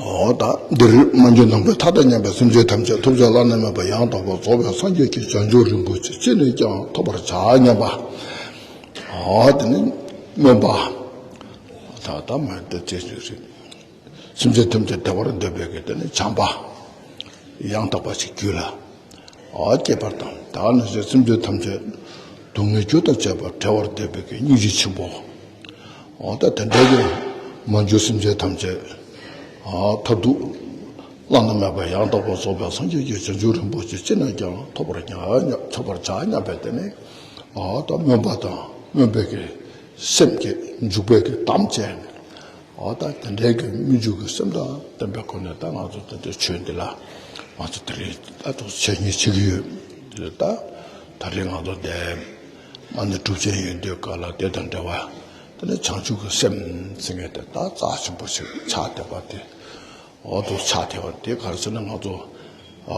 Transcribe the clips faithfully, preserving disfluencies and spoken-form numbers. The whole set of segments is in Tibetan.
འོ་ད་འདིར་མ་གྱུར་ནམ་མཁའི་མཐའ་དང་མཉམ་པའི་སེམས་ཅན་ཐམས་ཅད་ཐོབ་བྱ་བླ་ན་མེད་པ་ཡང་དག་པར་རྫོགས་པའི་སངས་རྒྱས་ཀྱི་བྱང་ཆུབ་རིན་པོ་ཆེ་ཅི་ནས་ཀྱང་ཐོབ་པར་བྱ་སྙམ་པ། འོ་དེ་ནི་སྨོན་པ། ད་ལྟ་མ་དེ་ཅེས་ཞུ་རེད། སེམས་ཅན་ཐམས་ཅད་བདེ་བར་འདོད་པའི་གི་དེ་ནི་བྱམས་པ་ཡང་དག་པ་ཞིག་རྒྱུད་ལ་འོ་སྐྱེས་པར་དང་། ད་ནི་སེམས་ཅན་ཐམས་ཅད་སྡུག་བསྔལ་རྒྱུ་དང་བཅས་པ་བྲལ་བར་འདོད་པའི་གི་སྙིང་རྗེ་ཆེན་པོ། འོ་ད་དེ་འདྲའི་གི་མ་གྱུར་སེམས་ཅན་ཐམས་ཅད་འོ་མཐར་ཐུག་བླ་ན་མེད་པ་ཡང་དག་པར་རྫོགས་པའི་སངས་རྒྱས་ཀྱི་བྱང་ཆུབ་རིན་པོ་ཆེ་ཅི་ནས་ཀྱང་ཐོབ་པར་སྙམ་ཐོབ་པར་བྱ་སྙམ་པའི་དེ་ནི་འོ་ད་སྨོན་པ་དང་སྨོན་པའི་གི་སེམས་ཀྱི་འཇུག་པའི་གི་དམ་བཅས་ནས། འོ་ད་དེ་འདྲའི་གི་སྨོན་འཇུག་གི་སེམས་དང་ལྡན་པའི་སྒོ་ནས་ད་ང་ཚོ་དེ་འདྲའི་ཆོས་འདི་ལ་ང་ཚོ་དེ་རིང་ད་དུ་འཆད་ཉན་བྱེད་ཀྱི་ཡོད། དེ་ད་ད་རིང་ང་ཚོ་འདི་མ་ཎི་སྒྲུབ་ཆེན་ཡོད་དུས་ག་ལ་དེ་དང་འབྲེལ་བ་དེ་ནི་བྱང་ཆུབ་ཀྱི་སེམས་ཟེར་མཁན་དེ་ད་རྩ་ཆེན་པོ་ཞིག་ཆགས་བསྡད་པ་དེ། འོ་དུ་ཆགས་བསྡད་པ་དེ་ག་རེ་ཟེར་ན་ང་ཚོ་ཨ་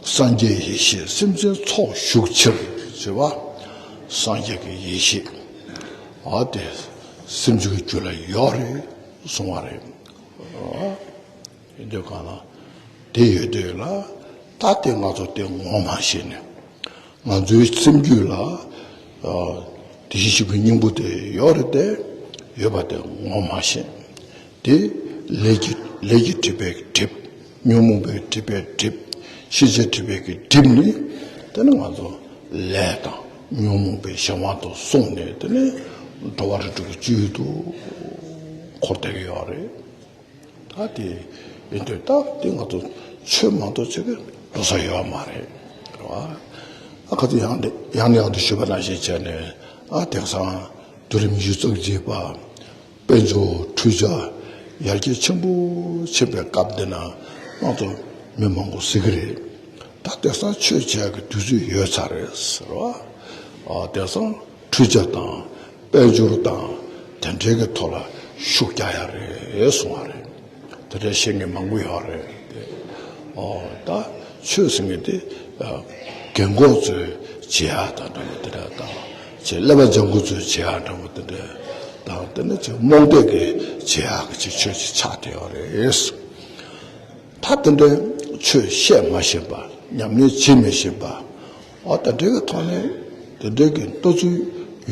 སངས་རྒྱས་ཡེ་ཤེས་སེམས་ཅན་ཚོགས་ཞུགས་ཕྱིར་ཟེར་བ། སངས་རྒྱས་ཀྱི་ཡེ་ཤེས་ཨ་དེ་སེམས་ཅན་གྱི་རྒྱུད་ལ་ཡོད་རེད་གསུང་བ་རེད། ཨ་ཡིན་དུས་གང་ལ་དེ་ཡོད་དུས་ལ་ད་དེ་ང་ཚོ་དེ་ངོ་མ་ཤེས་ནས། ང་ཚོའི་སེམས་རྒྱུད་ལ་ཨ་དེ་བཞིན་གཤེགས་པའི་སྙིང་པོ་དེ་ཡོད་རེད་དེ། ཡོད་པ་དེ་ངོ་མ་ཤེས། དེ་ལས་ཀྱི་ལས་ཀྱི་སྒྲིབ་པའི་སྒྲིབ། ཉོན་མོངས་པའི་སྒྲིབ་པའི་སྒྲིབ། ཤེས་བྱའི་སྒྲིབ་པའི་གི་སྒྲིབ་ནི། དེ་ནི་ང་ཚོ་ལས་དང་ཉོན་མོངས་པའི་གཞན་དབང་དུ་སོང་ནས་དེ་ནི་འགྲོ་བ་རིགས་དྲུག་གི་སྤྱི་ཡུལ་དུ་འཁོར་བསྡད་ཀྱི་ཡོད་རེད། ད་དེ་ཡིན་དུས་ད་དེ་ང་ཚོ་ཆོས་མ་གཏོགས་བྱེད་ཀྱི་འགྲོ་ས་ཡོད་མ་རེད། རེད་བ། ཨ་ཁ་ཚོ་ཡང་ནས་ཡང་ནས་ཡང་དུ་ཞུས་པ་ནང་བཞིན་བྱས་ནས་ཨ་དེང་སང་དུས་རབས་ཉི་ཤུ་རྩ་གཅིག་པ། དཔལ་འབྱོར་འཕྲུལ་ཆས་ཡར་རྒྱས་ཆེན་པོ་ཕྱིན་པའི་སྐབས་འདི་ན་ང་ཚོ་མི་མང་པོ་ཟེར་གི་རེད། ད་དེང་སང་ཆོས་བྱེད་ཡག་གི་དུས་ཚོད་ཡོད་ཚར་རེད་ཟེར་བ། ཨ་དེང་སང་འཕྲུལ་ཆས་དང་དཔལ་འབྱོར་དང་དེ་འདྲའི་གི་ཐོག་ལ་ཤུགས་རྒྱག་ཡག་རེད་གསུང་བ་རེད། དེ་འདྲའི་བཤད་མཁན་མང་པོ་ཡོད་རེད། ཨོ་ད་ཆོས་ཟེར་མཁན་དེ་རྒན་གོག་ཚོས་བྱེད་ཡག་དང་འདྲ་བོ་དེ་འདྲ་དང་། ཅེས་ཀླད་པ་ལྗང་ཁུ་ཚོས་བྱེད་ཡག་འདྲ་བོ་དེ་འདྲ་དང་། དེ་ནི་ཅིག་རྨོངས་དད་ཀྱི་བྱེད་ཡག་གི་ཅིག་ཆོས་ཅིག་ཆགས་བསྡད་ཡོད་རེད། ད་དེ་འདྲའི་ཆོས་བཤད་མ་ཤེས་པ། ཉམས་ལེན་བྱེད་མི་ཤེས་པ། ཨོ་དེ་འདྲའི་གི་ཐོག་ནས་དེ་འདྲའི་གི་ལྟ་ཚུལ་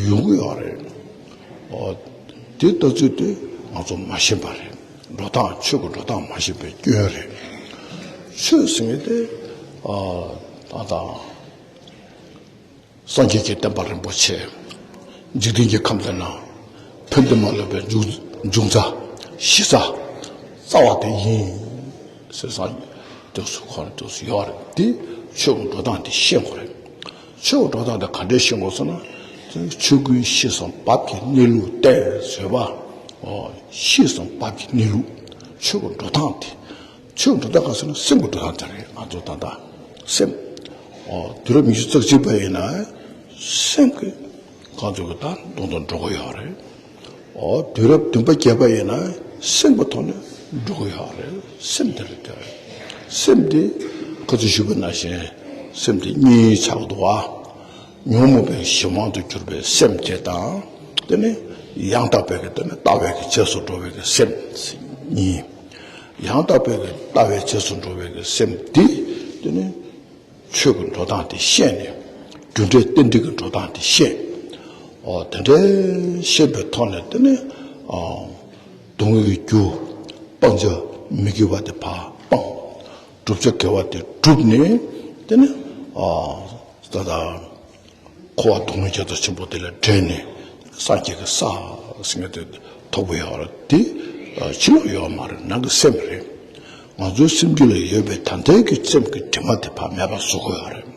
ཡོང་གི་ཡོད་རེད། ཨོ་དེ་ལྟ་ཚུལ་དེ་ང་ཚོ་མ་ཤེས་པ་རེད། འགྲོ་སྟངས་ཆོས་ཀྱི་འགྲོ་སྟངས་མ་ཤེས་པའི་སྐྱོན་རེད། ཆོས་ཟེར་མཁན་དེ་ཨ་ད་ད་སངས་རྒྱས་ཀྱི་བསྟན་པ་རིན་པོ་ཆེ། འཇིག་རྟེན་གྱི་ཁམས་འདི་ན་ཕན་བདེ་མ་ལུས་པའི་འབྱུང་འབྱུང་རྩ་གཞི་རྩ་རྩ་བ་དེ་ཡིན་ཟེར་སངས་རྒྱས་དུས་སུ་ཁོ་ན་དུས་སུ་ཡོད་རེད། དེ་ཆོས་ཀྱི་འགྲོ་སྟངས་དེ་ཤེས་དགོས་རེད། ཆོས་ཀྱི་འགྲོ་སྟངས་དེ་ག་འདྲས་ཤེས་དགོས་ཟེར་ན། ཆོས་ཀུན་ཤེས་སམ་བབ་ཀྱི་གནས་ལུགས་བསྟན་ཟེར་བ། ཨོ་ཤེས་སམ་བབ་ཀྱི་གནས་ལུགས། ཆོས་ཀྱི་འགྲོ་སྟངས་དེ། ཆོས་འགྲོ་སྟངས་ག་ཟེར་ན་སེམས་ཀྱི་འགྲོ་སྟངས་དེ་རེད། ང་ཚོ་ད་ལྟ་སེམས། ཨོ་དུས་རབས་ཉི་ཤུ་རྩ་གཅིག་པ་ཡིན་ན་སེམས་ཀྱི་གང་ཚོད་ཀྱི་ད་དོན་དུ་འགྲོ་གི་ཡོད་རེད། ཨོ་དུས་རབས་བདུན་པ་བརྒྱད་པ་ཡིན་ན་སེམས་ཀྱི་ཐོག་ནས་འགྲོ་གི་ཡོད་རེད། སེམས་དེ་རེད་དེ། སེམས་དེ་ཁ་ཚོད་ཞུས་པ་ནང་བཞིན་སེམས་དེ་གཉིས་ཆགས་འདུག་བ། ཉོན་མོངས་པའི་གཞན་དབང་དུ་གྱུར་པའི་སེམས་དེ་དང་། དེ་ནས་ཡང་དག་པའི་གི་དེ་ནས་ལྟ་བའི་གི་རྗེས་སུ་འགྲོ་བའི་གི་སེམས་གཉིས། ཡང་དག་པའི་གི་ལྟ་བའི་རྗེས་སུ་འགྲོ་བའི་གི་སེམས་འདི་དེ་ནི་ཆོས་ཀྱི་འགྲོ་སྟངས་དེ་ཤེས་ནས། རྒྱུ་འབྲས་རྟེན་འབྲེལ་གྱི་འགྲོ་སྟངས་དེ་ཤེས། ཨོ་དེ་འདྲའི་ཤེས་པའི་ཐོག་ནས་དེ་ནི་ཨ་སྡུག་བསྔལ་གྱི་རྒྱུ་སྤང་བྱ་མི་དགེ་བ་དེ་ཕར་སྤང་། བསྒྲུབ་བྱ་དགེ་བ་དེ་བསྒྲུབས་ནས་དེ་ནི་ཨ་ད་ལྟ། འཁོར་བ་སྡུག་བསྔལ་རྒྱ་མཚོ་ཆེན་པོ་དེ་ལས་བསྒྲལ་ནས་སངས་རྒྱས་ཀྱི་ས་ཟེར་མཁན་དེ་ཐོབ་ཀྱི་ཡོད་རེད། དེ་ཕྱི་ལོགས་ཡོད་མ་རེད། ནང་གི་སེམས་རེད། ང་ཚོའི་སེམས་རྒྱུད་ལ་ཡོད་པའི་ད་ལྟའི་གི་སེམས་ཀྱི་དྲི་མ་དེ་ཕར་མེད་པ་བཟོ་དགོས་ཡོད་རེད།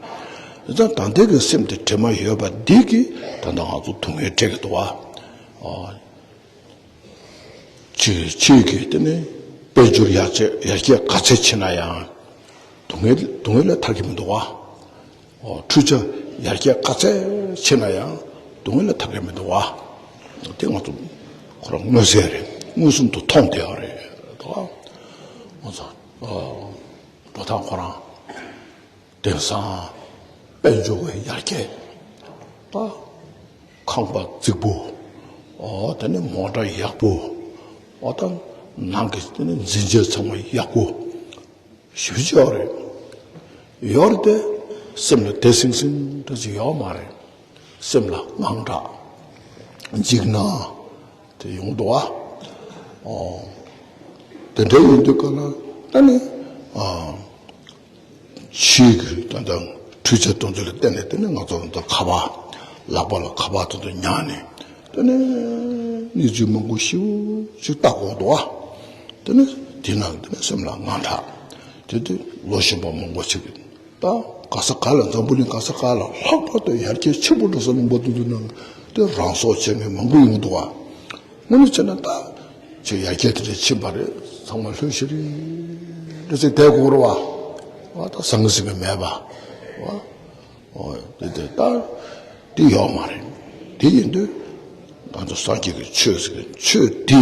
ད་ལྟ་ད་ལྟའི་གི་སེམས་དེ་དྲི་མ་ཡོད་པ་འདི་གིས་ད་ལྟ་ང་ཚོ་སྡུག་བསྔལ་སྤྲད་ཀྱི་འདུག་བ། ཆོས་ཆོས་ཀྱི་དེ་ནི་དཔལ་འབྱོར་ཡར་རྒྱས་ཡར་རྒྱས་ག་ཚད་ཕྱིན་ན་ཡང་སྡུག་བསྔལ་སྡུག་བསྔལ་ལས་ཐར་གྱི་མི་འདུག་བ། འཕྲུལ་ཆས་ཡར་རྒྱས་ག་ཚད་ཕྱིན་ན་ཡང་སྡུག་བསྔལ་ལས་ཐར་གྱི་མི་འདུག་བ། དེ་ང་ཚོ་ཁོ་རང་མངོན་གསལ་རེད། མངོན་སུམ་དུ་མཐོང་བསྡད་ཡོད་རེད་དོ། ང་ཚོ་འགྲོ་སྟངས་ཁོ་རང་། དེང་སང་དཔལ་འབྱོར་གྱི་ཡར་རྒྱས། ད་ཁང་པ་རྫིག་པོ། ཨོ་དེ་ནས་མོ་ཊ་ཡག་པོ། ཨོ་ད་ ནང་གི་དེ་ནི་འཛིན་བྱེད་ཚང་མ་ཡག་པོ་ཞེ་པོ་ཅིག་ཡོད་རེད། ཡོད་རེད་དེ། སེམས་ལ་བདེ་སིང་སིང་འདྲ་ཅིག་ཡོད་མ་རེད། སེམས་ལ་དངངས་སྐྲག་འཇིགས་སྣང་དེ་ཡོང་འདུག་བ། ཨོ། དེ་འདྲ་ཡིན་དུས་ག་ལ་ད་ནི། ཨ། ཕྱིའི་གི་ད་ལྟ་འཕྲུལ་ཆས་དེ་ཚོ་ལ་བརྟེན་ནས་དེ་ནི་ང་ཚོ་ད་ཁ་པར། ལག་པ་ལ་ཁ་པར་དེ་ཚོ་ཉར་ནས་དེ་ནི་གནས་ཚུལ་མང་པོ་ཞེ་པོ་ཅིག་ལྟ་དགོས་འདུག་བ། དེ་ནི་དེ་ནང་དེ་ནི་སེམས་ལ་དངངས་སྐྲག་དེ་དེ་ལོ་གཞོན་པ་མང་པོ་ཅིག་གི་ད་ག་ས་ག་ལ་འཛམ་བུ་གླིང་ག་ས་ག་ལ་ལྷག་པར་དུ་ཡར་རྒྱས་ཆེན་པོ་འགྲོ་ས་ལུང་པ་དེ་ཚོ་ནང་དེ་རང་སྲོག་བཅད་མཁན་མང་པོ་ཡོང་འདུག་བ། དངོས་གནས་བྱས་ན་ད་ཁྱོད་ཡར་རྒྱས་དེ་འདྲ་ཕྱིན་པ་རེད། ཚང་མ་ལྷོད་ཤིག་རེད་ཟེར་བསྡད་དགོས་རེད་བ། བ་ད་ཟང་ངེ་ཟིང་ངེ་མེད་པ། བ། ཨོ། དེ་དེ་ད་དེ་ཡོད་མ་རེད། དེ་ཡིན་དུས་ང་ཚོ་སངས་རྒྱས་ཀྱི་ཆོས་ཟེར་མཁན་ཆོས་དེ་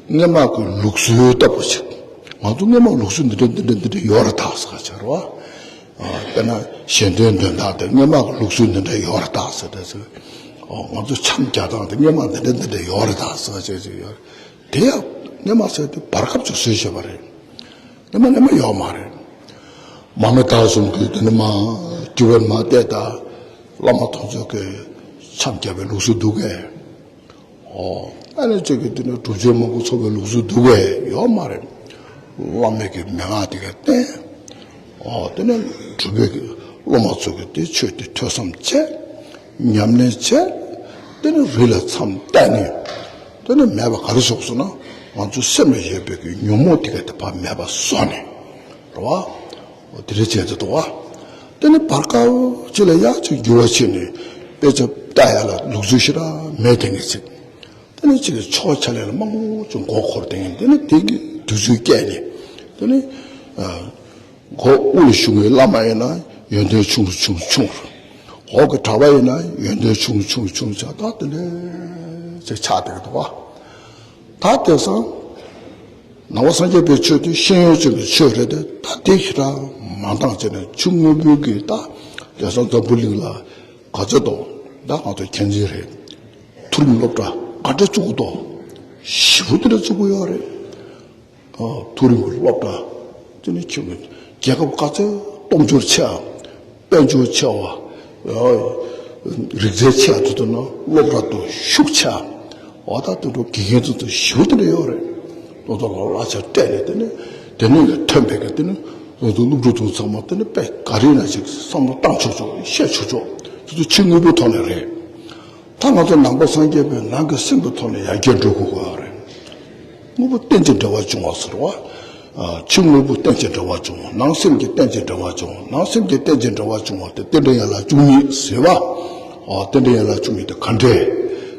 སྔོན་མ་གི་ལུགས་སྲོལ་ལྟ་བུ་ཞིག་ང་ཚོ་སྔོན་མ་ལུགས་སྲོལ་འདི་འདྲ་འདི་འདྲ་འདི་འདྲ་ཡོད་རེད་ད་ཟེར་ག་ཆ་རེད་བ། དཔེར་ན་གཞན་དོན་དོན་དག་དེ་སྔོན་མ་གི་ལུགས་སྲོལ་འདི་འདྲ་ཡོད་རེད་ད་ཟེར་ཏེ་ཟེར། ཨོ། ང་ཚོ་འཆམ་རྒྱག་སྟངས་དེ་སྔོན་མ་འདི་འདྲ་འདི་འདྲ་ཡོད་རེད་ད་ཟེར་བྱས་ཅིག་ཡོད་རེད། དེ་ཡང་སྔོན་མ་ཟེར་དུས་བར་སྐབས་ཅིག་བཟོས་བཞག་པ་རེད། སྔོན་མ་སྔོན་མ་ཡོད་མ་རེད། མ་མི་དག་གསུམ་གྱིས་དེ་ནི་མ་དཀྱུས་པར་མ་བལྟས་ད་བླ་མ་དེ་ཚོ་གིས་འཆམ་རྒྱག་པའི་ལུགས་སྲོལ་འདུག་གས། ཨོ། ཨ་ནི་གཅིག་གིས་དེ་ནི་སྒྲུབ་མཆོད་མང་པོ་ཚོགས་པའི་ལུགས་སྲོལ་འདུག་གས། ཡོད་མ་རེད། བླ་མའི་གི་མན་ངག་དེ་ག་བསྟན། ཨོ། དེ་ནས་སྒྲུབ་པའི་སློབ་མ་ཚོ་གིས་དེ་ཆོས་དེ་ཐོས་བསམ་བྱས། ཉམས་ལེན་བྱས། དེ་ནས་རི་ལ་མཚམས་བཏབ་ནས། དེ་ནས་མེད་པ་ག་རེ་བཟོས་སོང་ན། ང་ཚོ་སེམས་ལ་ཡོད་པའི་གི་ཉོན་མོངས་དེ་ག་དེ་ཕར་མེད་པ་བཟོས་ནས། རེད་བ། དེ་འདྲ་བྱས་ཏེ་འདུག་བ། དེ་ནས་བར་སྐབས་ཅིག་ལ་ཡག་ཅིག་འགྱུར་བ་ཕྱིན་ནས་དཔེ་ཆ་ལྟ་ཡ་ལ་ལུགས་སྲོལ་ཞེ་དྲག་མེད་དེ་ངེས་ཚིག་དེ་ནས་ཅིག་ཆོ་ག་ཕྱག་ལེན་ལ་མང་པོ་ཅིག་མགོ་འཁོར་དེ་ངེས། དེ་ནས་དེ་གི་དུས་ཚོད་བསྐྱལ་ནས། དེ་ནས་ཨ། མགོ་དབུ་ལ་བཞུགས་པའི་བླ་མ་ཡིན་ན་ཡོན་ཏན་ཆུང་རུ་ཆུང་རུ་ཆུང་རུ། འོག་གི་གྲྭ་པ་ཡིན་ན་ཡོན་ཏན་ཆུང་རུ་ཆུང་རུ་ཆུང་རུ་ཆགས། ད་དེ་འདྲ་ཅིག་ཆགས་བསྡད་ཀྱི་འདུག་བ། ད་དེང་སང་ནང་པ་སངས་རྒྱས་པའི་ཆོས་དེ་ཤེས་ཡོན་ཅན་གྱི་ཆོས་རེད་དེ། ད་དེ་ཞེ་དྲག་མ་འདང་བྱས་ནས་ཕྱི་དངོས་པོའི་གི་ད་དེང་སང་འཛམ་བུ་གླིང་ལ་ག་ཚོད་དོ། ད་ང་ཚོ་མཁྱེན་གཟིགས་རེད། མཐོ་རིམ་སློབ་གྲྭ་ག་འདྲ་བཙུགས་དོ། ཞེ་པོ་དེ་འདྲ་བཙུགས་ཀྱི་ཡོད་རེད། ཨ། མཐོ་རིམ་གྱི་སློབ་གྲྭ་དེ་ནི་ཆེ་བའི་རྒྱལ་ཁབ་ག་ཚོད་སྟོབས་འབྱོར་ཆེ་བ། དཔལ་འབྱོར་ཆེ་བ། ཨ། རིག་རྩལ་ཆེ་བ་དེ་ཚོ་ནང་སློབ་གྲྭ་དེ་ཤུགས་ཆེ་བ། འོ་ད་དེ་འདྲ་དགེ་རྒན་དེ་ཚོ་ཞེ་པོ་དེ་འདྲ་ཡོད་རེད། དེ་ཚོ་ལ་གླ་ཆ་སྤྲད་ནས་དེ་ནི་དེ་ནས་ལ་ཐོན་པའི་གི་དེ་ནི་ང་ཚོ་སློབ་ཕྲུག་དེ་ཚང་མ་དེ་ནི་དཔེ་ག་རེ་ཡིན་ན་ཅིག་བསམ་བློ་བཏང་ཆོག་ཆོག་བཤད་ཆོག་ཆོག་དེ་ཚོ་ཕྱི་དངོས་པོའི་ཐོག་ནས་རེད། ད་ང་ཚོ་ནང་པ་སངས་རྒྱས་པའི་ནང་གི་སེམས་ཀྱི་ཐོག་ནས་ཡར་རྒྱས་འགྲོ་དགོས་ཀྱི་ཡོད་རེད། དངོས་པོ་རྟེན་ཅིང་འབྲེལ་བར་འབྱུང་བ་ཟེར་བ། ཨ། ཕྱི་དངོས་པོ་རྟེན་ཅིང་འབྲེལ་བར་འབྱུང་བ། ནང་སེམས་ཀྱི་རྟེན་ཅིང་འབྲེལ་བར་འབྱུང་བ། ནང་སེམས་ཀྱི་རྟེན་ཅིང་འབྲེལ་བར་འབྱུང་བ་དེ་རྟེན་འབྲེལ་ཡན་ལག་བཅུ་གཉིས་ཟེར་བ། ཨ། རྟེན་འབྲེལ་ཡན་ལག་བཅུ་གཉིས་དེ་ག་འདྲས།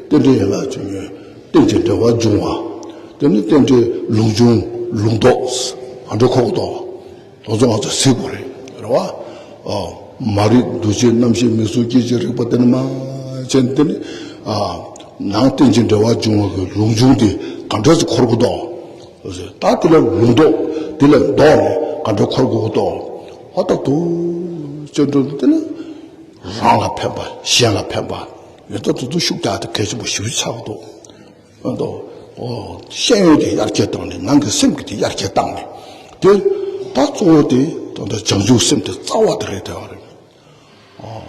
རྟེན་འབྲེལ་ཡན་ལག་བཅུ་གཉིས་རྟེན་ཅིང་འབྲེལ་བར་འབྱུང་བ། དེ་ནི་རྟེན་འབྲེལ་ལུང་འབྱུང་ལུང་ལྡོག་ག་འདྲ་འཁོར་གྱི་འདུག་དེ་ཚོ་ང་ཚོ་གཟིགས་དགོས་རེད། རེད་བ། ཨ། མ་རིག་འདུ་བྱེད་རྣམ་ཤེས་མིག་གཟུགས་སྐྱེ་མཆེད་རེག་པ་དེ་ནི་མ་བྱས་ནས་དེ་ནི། ཨ། ནང་རྟེན་ཅིང་འབྲེལ་བར་འབྱུང་བ་གི་ལུང་འབྱུང་དེ་ག་འདྲ་ཞིག་འཁོར་གྱི་འདུག་ད་དེ་ལ་ལུང་ལྡོག་དེ་ལ་ལྡོག་ནས་ག་འདྲ་འཁོར་དགོས་ཀྱི་འདུག་འོ་ད་དུ་སྤྱོད་འགྲོ་དེ་ནི་རང་ལ་ཕན་པ་གཞན་ལ་ཕན་པ་ཡོད། ད་དེ་ཚོ་ཤུགས་རྒྱག་དེ་གལ་ཆེན་པོ་ཞེ་པོ་ཆགས་ཀྱི་འདུག་ཨ་ནི། ཨོ། ཤེས་ཡོན་དེ་ཡར་རྒྱས་བཏང་ནས་ནང་གི་སེམས་ཀྱི་དེ་ཡར་རྒྱས་བཏང་ནས། དེ་ད་གཙོ་བོ་དེ་ད་ལྟ་བྱང་ཆུབ་སེམས་དེ་རྩ་བ་དེ་རེད་བསྡད་པ་རེད། ཨོ།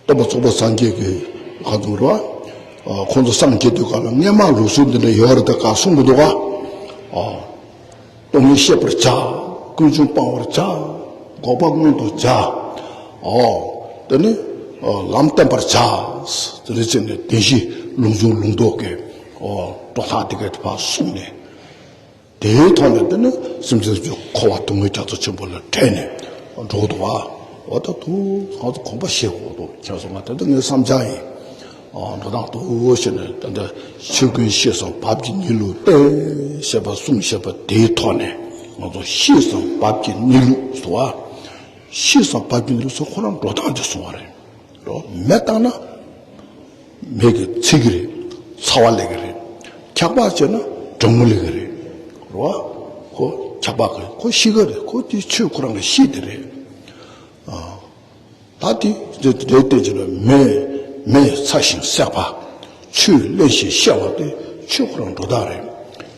སྟོན་པ་ཚོགས་པ་སངས་རྒྱས་ཀྱི་ག་ཚོད་རེད་བ། ཨོ། ཁོང་ཚོ་སངས་རྒྱས་དུས་སྐབས་ལ་སྔོན་མ་ལུགས་སྲོལ་འདི་འདྲ་ཡོད་རེད་ད་ག་གསུང་གི་འདུག་ག་ཨོ། སྟོང་ཉིད་བཤད་པར་བྱ། ཀུན་འབྱུང་སྤང་བར་བྱ། འགོག་པ་མངོན་དུ་བྱ། ཨོ། དེ་ནི། ཨོ། ལམ་བསྟན་པར་བྱ། དེ་ནི་ཅི་ནི་བདེན་བཞི་ལུང་འབྱུང་ལུང་ལྡོག་གི། ཨོ། སྒྲོ་བཏགས་དེ་གའི་ཕར་གསུངས་ནས། དེའི་ཐོག་ནས་དེ་ནི་སེམས་ཅན་ཚོའི་འཁོར་བ་སྡུག་བསྔལ་རྒྱ་མཚོ་ཆེན་པོ་ལ་བྲལ་ནས་འགྲོ་གི་འདུག་བ། འོ་ད་དུ་ང་ཚོ་གོམ་པ་བཞེས་དགོས་འདུག་ཁྱེད་ཚོ་ང་ད་ལྟ་ངའི་བསམ་འཆར་ཡིན། འགྲོ་སྟངས་དུ་བྱས་ནས་ད་ལྟ་ཆོས་ཀུན་ཤེས་སམ་བབ་ཀྱི་གཉིད་ལུག་སྟེ་ཞེས་པ་གསུངས་བཞག་པ་དེའི་ཐོག་ནས་ང་ཚོ་ཤེས་སམ་བབ་ཀྱི་གཉིད་ལུག་ཟེར་བ། ཤེས་སམ་བབ་ཀྱི་གཉིད་ལུག་ཟེར་ཁོ་རང་འགྲོ་སྟངས་ཀྱི་གསུང་བ་རེད། འགྲོ་མེ་བཏང་ན་མེ་གི་ཚིག་གི་རེད། ཚ་བ་ལེན་གི་རེད། འཁྱག་པ་བྱས་ན་གྲང་མོ་ལེན་གི་རེད། རེད་བ། ཁོ་འཁྱག་པ་གི་ཁོ་ཤི་གི་རེད། ཁོ་དེ་ཆོས་ཁོ་རང་གི་ཤི་དེ་རེད། ཨ། ད་དེ་དེ་དེ་བསྟན་བྱས་ན་མེ་མེ་ཚ་ཞིང་བསྲེག་པ། ཆུ་བརླན་ཞིང་གཤེར་བ་དེ་ཆོས་ཁོ་རང་འགྲོ་སྟངས་རེད།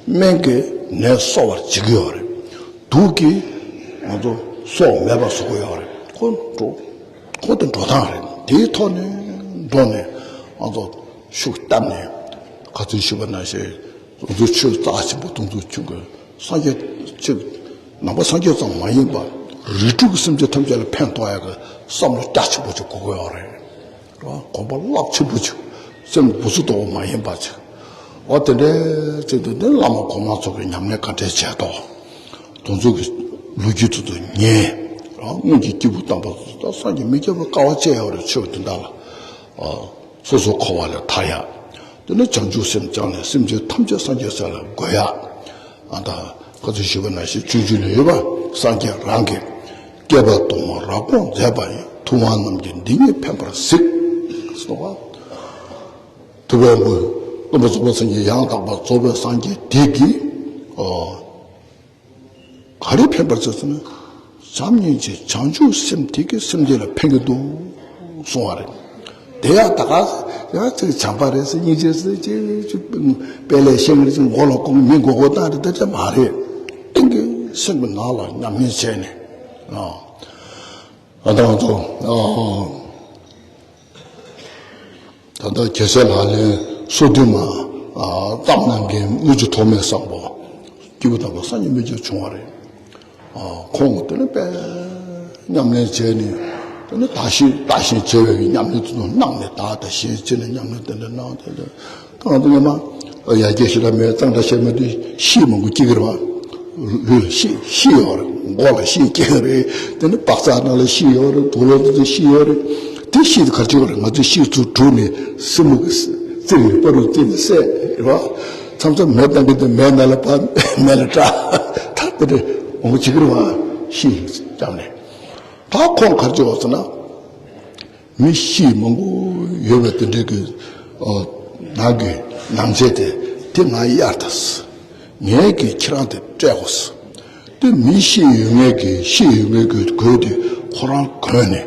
སྨན་གྱི་ ནད་གསོ་བར་བྱེད་ཀྱི་ཡོད་རེད། དུག་གིས་ང་ཚོ་སྲོག་མེད་པར་བཟོ་གི་ཡོད་རེད། ཁོ་འགྲོ་ཁོ་དེ་འགྲོ་སྟངས་རེད། དེའི་ཐོག་ནས་འགྲོ་ནས་ང་ཚོ་ཤུགས་བཏབ་ནས་ཁ་ཚོན་ཞུས་པ་ནང་བཞིན་ང་ཚོའི་ཆོས་རྩ་ཆེན་པོ་དེ་ཚོ་ཆུང་གི་སངས་རྒྱས་ཆོས་ནང་པ་སངས་རྒྱས་ཙམ་མ་ཡིན་པར་རིགས་དྲུག་གི་སེམས་ཅན་ཐམས་ཅད་ལ་ཕན་ཐོགས་ཡག་གི་བསམ་བློ་རྒྱ་ཆེན་པོ་ཅིག་དགོས་ཀྱི་ཡོད་རེད། གོམ་པ་རླབས་ཆེན་པོ་ཅིག་སེམས་འུ་ཚུགས་དོག་མ་ཡིན་པ་ཅིག་འོ་དེ་འདྲའི་ཅིག་ཏུ་ནི་བླ་མ་གོང་མ་ཚོ་གི་ཉམས་ལེན་ག་འདྲས་བྱས་ཏོ། དེ་ཚོ་གི་ལོ་རྒྱུས་དེ་ཚོ་ཉན། སྔོན་གྱི་སྐྱེས་བུ་དམ་པ་ཚོ་ད་སངས་རྒྱས་མི་སྐྱེ་བའི་དཀའ་བ་སྤྱད་ཡོད་རེད། ཆོས་དེ་འདྲ་ལ་སོ་སོ་འཁོར་བ་ལས་ཐར་ཡག་དེ་ནི་བྱང་ཆུབ་སེམས་བཅངས་ནས་སེམས་ཅན་ཐམས་ཅད་སངས་རྒྱས་ས་ལ་འགོད་ཡག་ཨ་ད་ཁ་ཚུལ་ཞུས་པ་ནང་བཞིན་སྤྱོད་འཇུག་ལ་ཡོད་པ། སངས་རྒྱས་རང་གིས་བསྐལ་པ་དུ་མར་རབ་དགོངས་མཛད་པ་ཡི། ཐུབ་དབང་རྣམས་ཀྱིས་འདི་ཉིད་ཕན་པར་གཟིགས། གསུངས་པ། ཐུབ་པའི་དབང་པོ་སྟོན་པ་རྫོགས་པའི་སངས་རྒྱས་ཡང་དག་པར་རྫོགས་པའི་སངས་རྒྱས་དེ་གིས་ཨོ་ག་རེ་ཕན་པར་བྱེད་ཟེར་ན། བྱམས་སྙིང་རྗེ་བྱང་ཆུབ་སེམས་དེ་གིས་སེམས་ཅན་ལ་ཕན་གྱི་འདུག་གསུང་བ་རེད། དེ་ཡང་ད་ག་ཡང་ཅིག་བྱམས་པ་རེད་ཟེར་སྙིང་རྗེ་ཟེར་ཅིག་ཅིག་དཔེ་ལས་ཤེས་ངེར་ཅིག་མགོ་ལ་གོང་མི་མགོ་སྐོར་བཏང་རེད། དེ་འདྲ་མ་རེད། ཀུན་གྱི་སེམས་ཀྱི་ནང་ལ་ཉམས་ལེན་བྱས་ནས་ཨ་ཨ་ད་ང་ཚོ་ཨ། ད་ལྟ་རྒྱལ་སྲས་ལག་ལེན་སོ་བདུན་མ་བརྩམས་གནང་མཁན་དངུལ་ཆུ་ཐོགས་མེད་བཟང་པོ་སྐྱེས་བུ་དམ་པ་སངས་རྒྱས་མི་སྐྱེ་བ་བྱུང་བ་རེད། ཁོང་དེ་ནི་དཔེ་ཉམས་ལེན་བྱས་ནས་དེ་ནི་བདག་ཤེས་བདག་གཞན་བརྗེ་བའི་ཉམས་ལེན་དུ་གནང་ནས་བདག་དང་གཞན་བརྗེ་ནས་ཉམས་ལེན་དེ་འདྲ་གནང་དེ་འདྲ་ད་ང་ཚོ་སྔོན་མ་ཡར་རྒྱས་ཞིག་ལ་མེད་གཙང་སྦྲ་བྱས་མ་དུས་ཤི་མང་པོ་སྐྱེ་གི་རེད་བ། ལུས་ལ་ཤི་ཤི་ཡོད་རེད། མགོ་ལ་ཤི་སྐྱེ་གི་རེད། དེ་ནི་བག་ཚ་ནང་ལ་ཤི་ཡོད་རེད། དུག་ལོག་དེ་ཚོ་ཤི་ཡོད་རེད། དེ་ཤི་དེ་ག་རེ་བྱེད་དགོས་རེད། ང་ཚོས་ཤི་ཚུར་བསྒྲུགས་ནས་སེན་མོ་གི་རྩེ་ནས་སྤ་རོ་རྩེ་ནས་བསད་རེད་བ། མཚམས་མཚམས་མེ་བཏང་གི་དེ་མེ་ནང་ལ་ཕབ་མེ་ལ་བཀྲ་ད་དེ་འདྲ་འོང་བྱེད་ཀྱི་རེད་བ། ཤི་བརྒྱབ་ནས་ད་ཁོང་ག་རེ་བྱེད་དགོས་ཟེར་ན། མི་ཤི་མང་པོ་ཡོད་པའི་དེ་འདྲའི་གི་ཨོ་ནང་གི་ནང་ཆས་དེ་དེ་ང་གཡར་ད་ཟེར། ངས་གི་ཁྱེད་རང་དེ་སྤྲད་དགོས་ཟེར། དེ་མི་ཤི་ཡོད་མཁན་གི་ཤི་ཡོད་མཁན་གི་གོས་དེ་ཁོ་རང་གོན་ནས་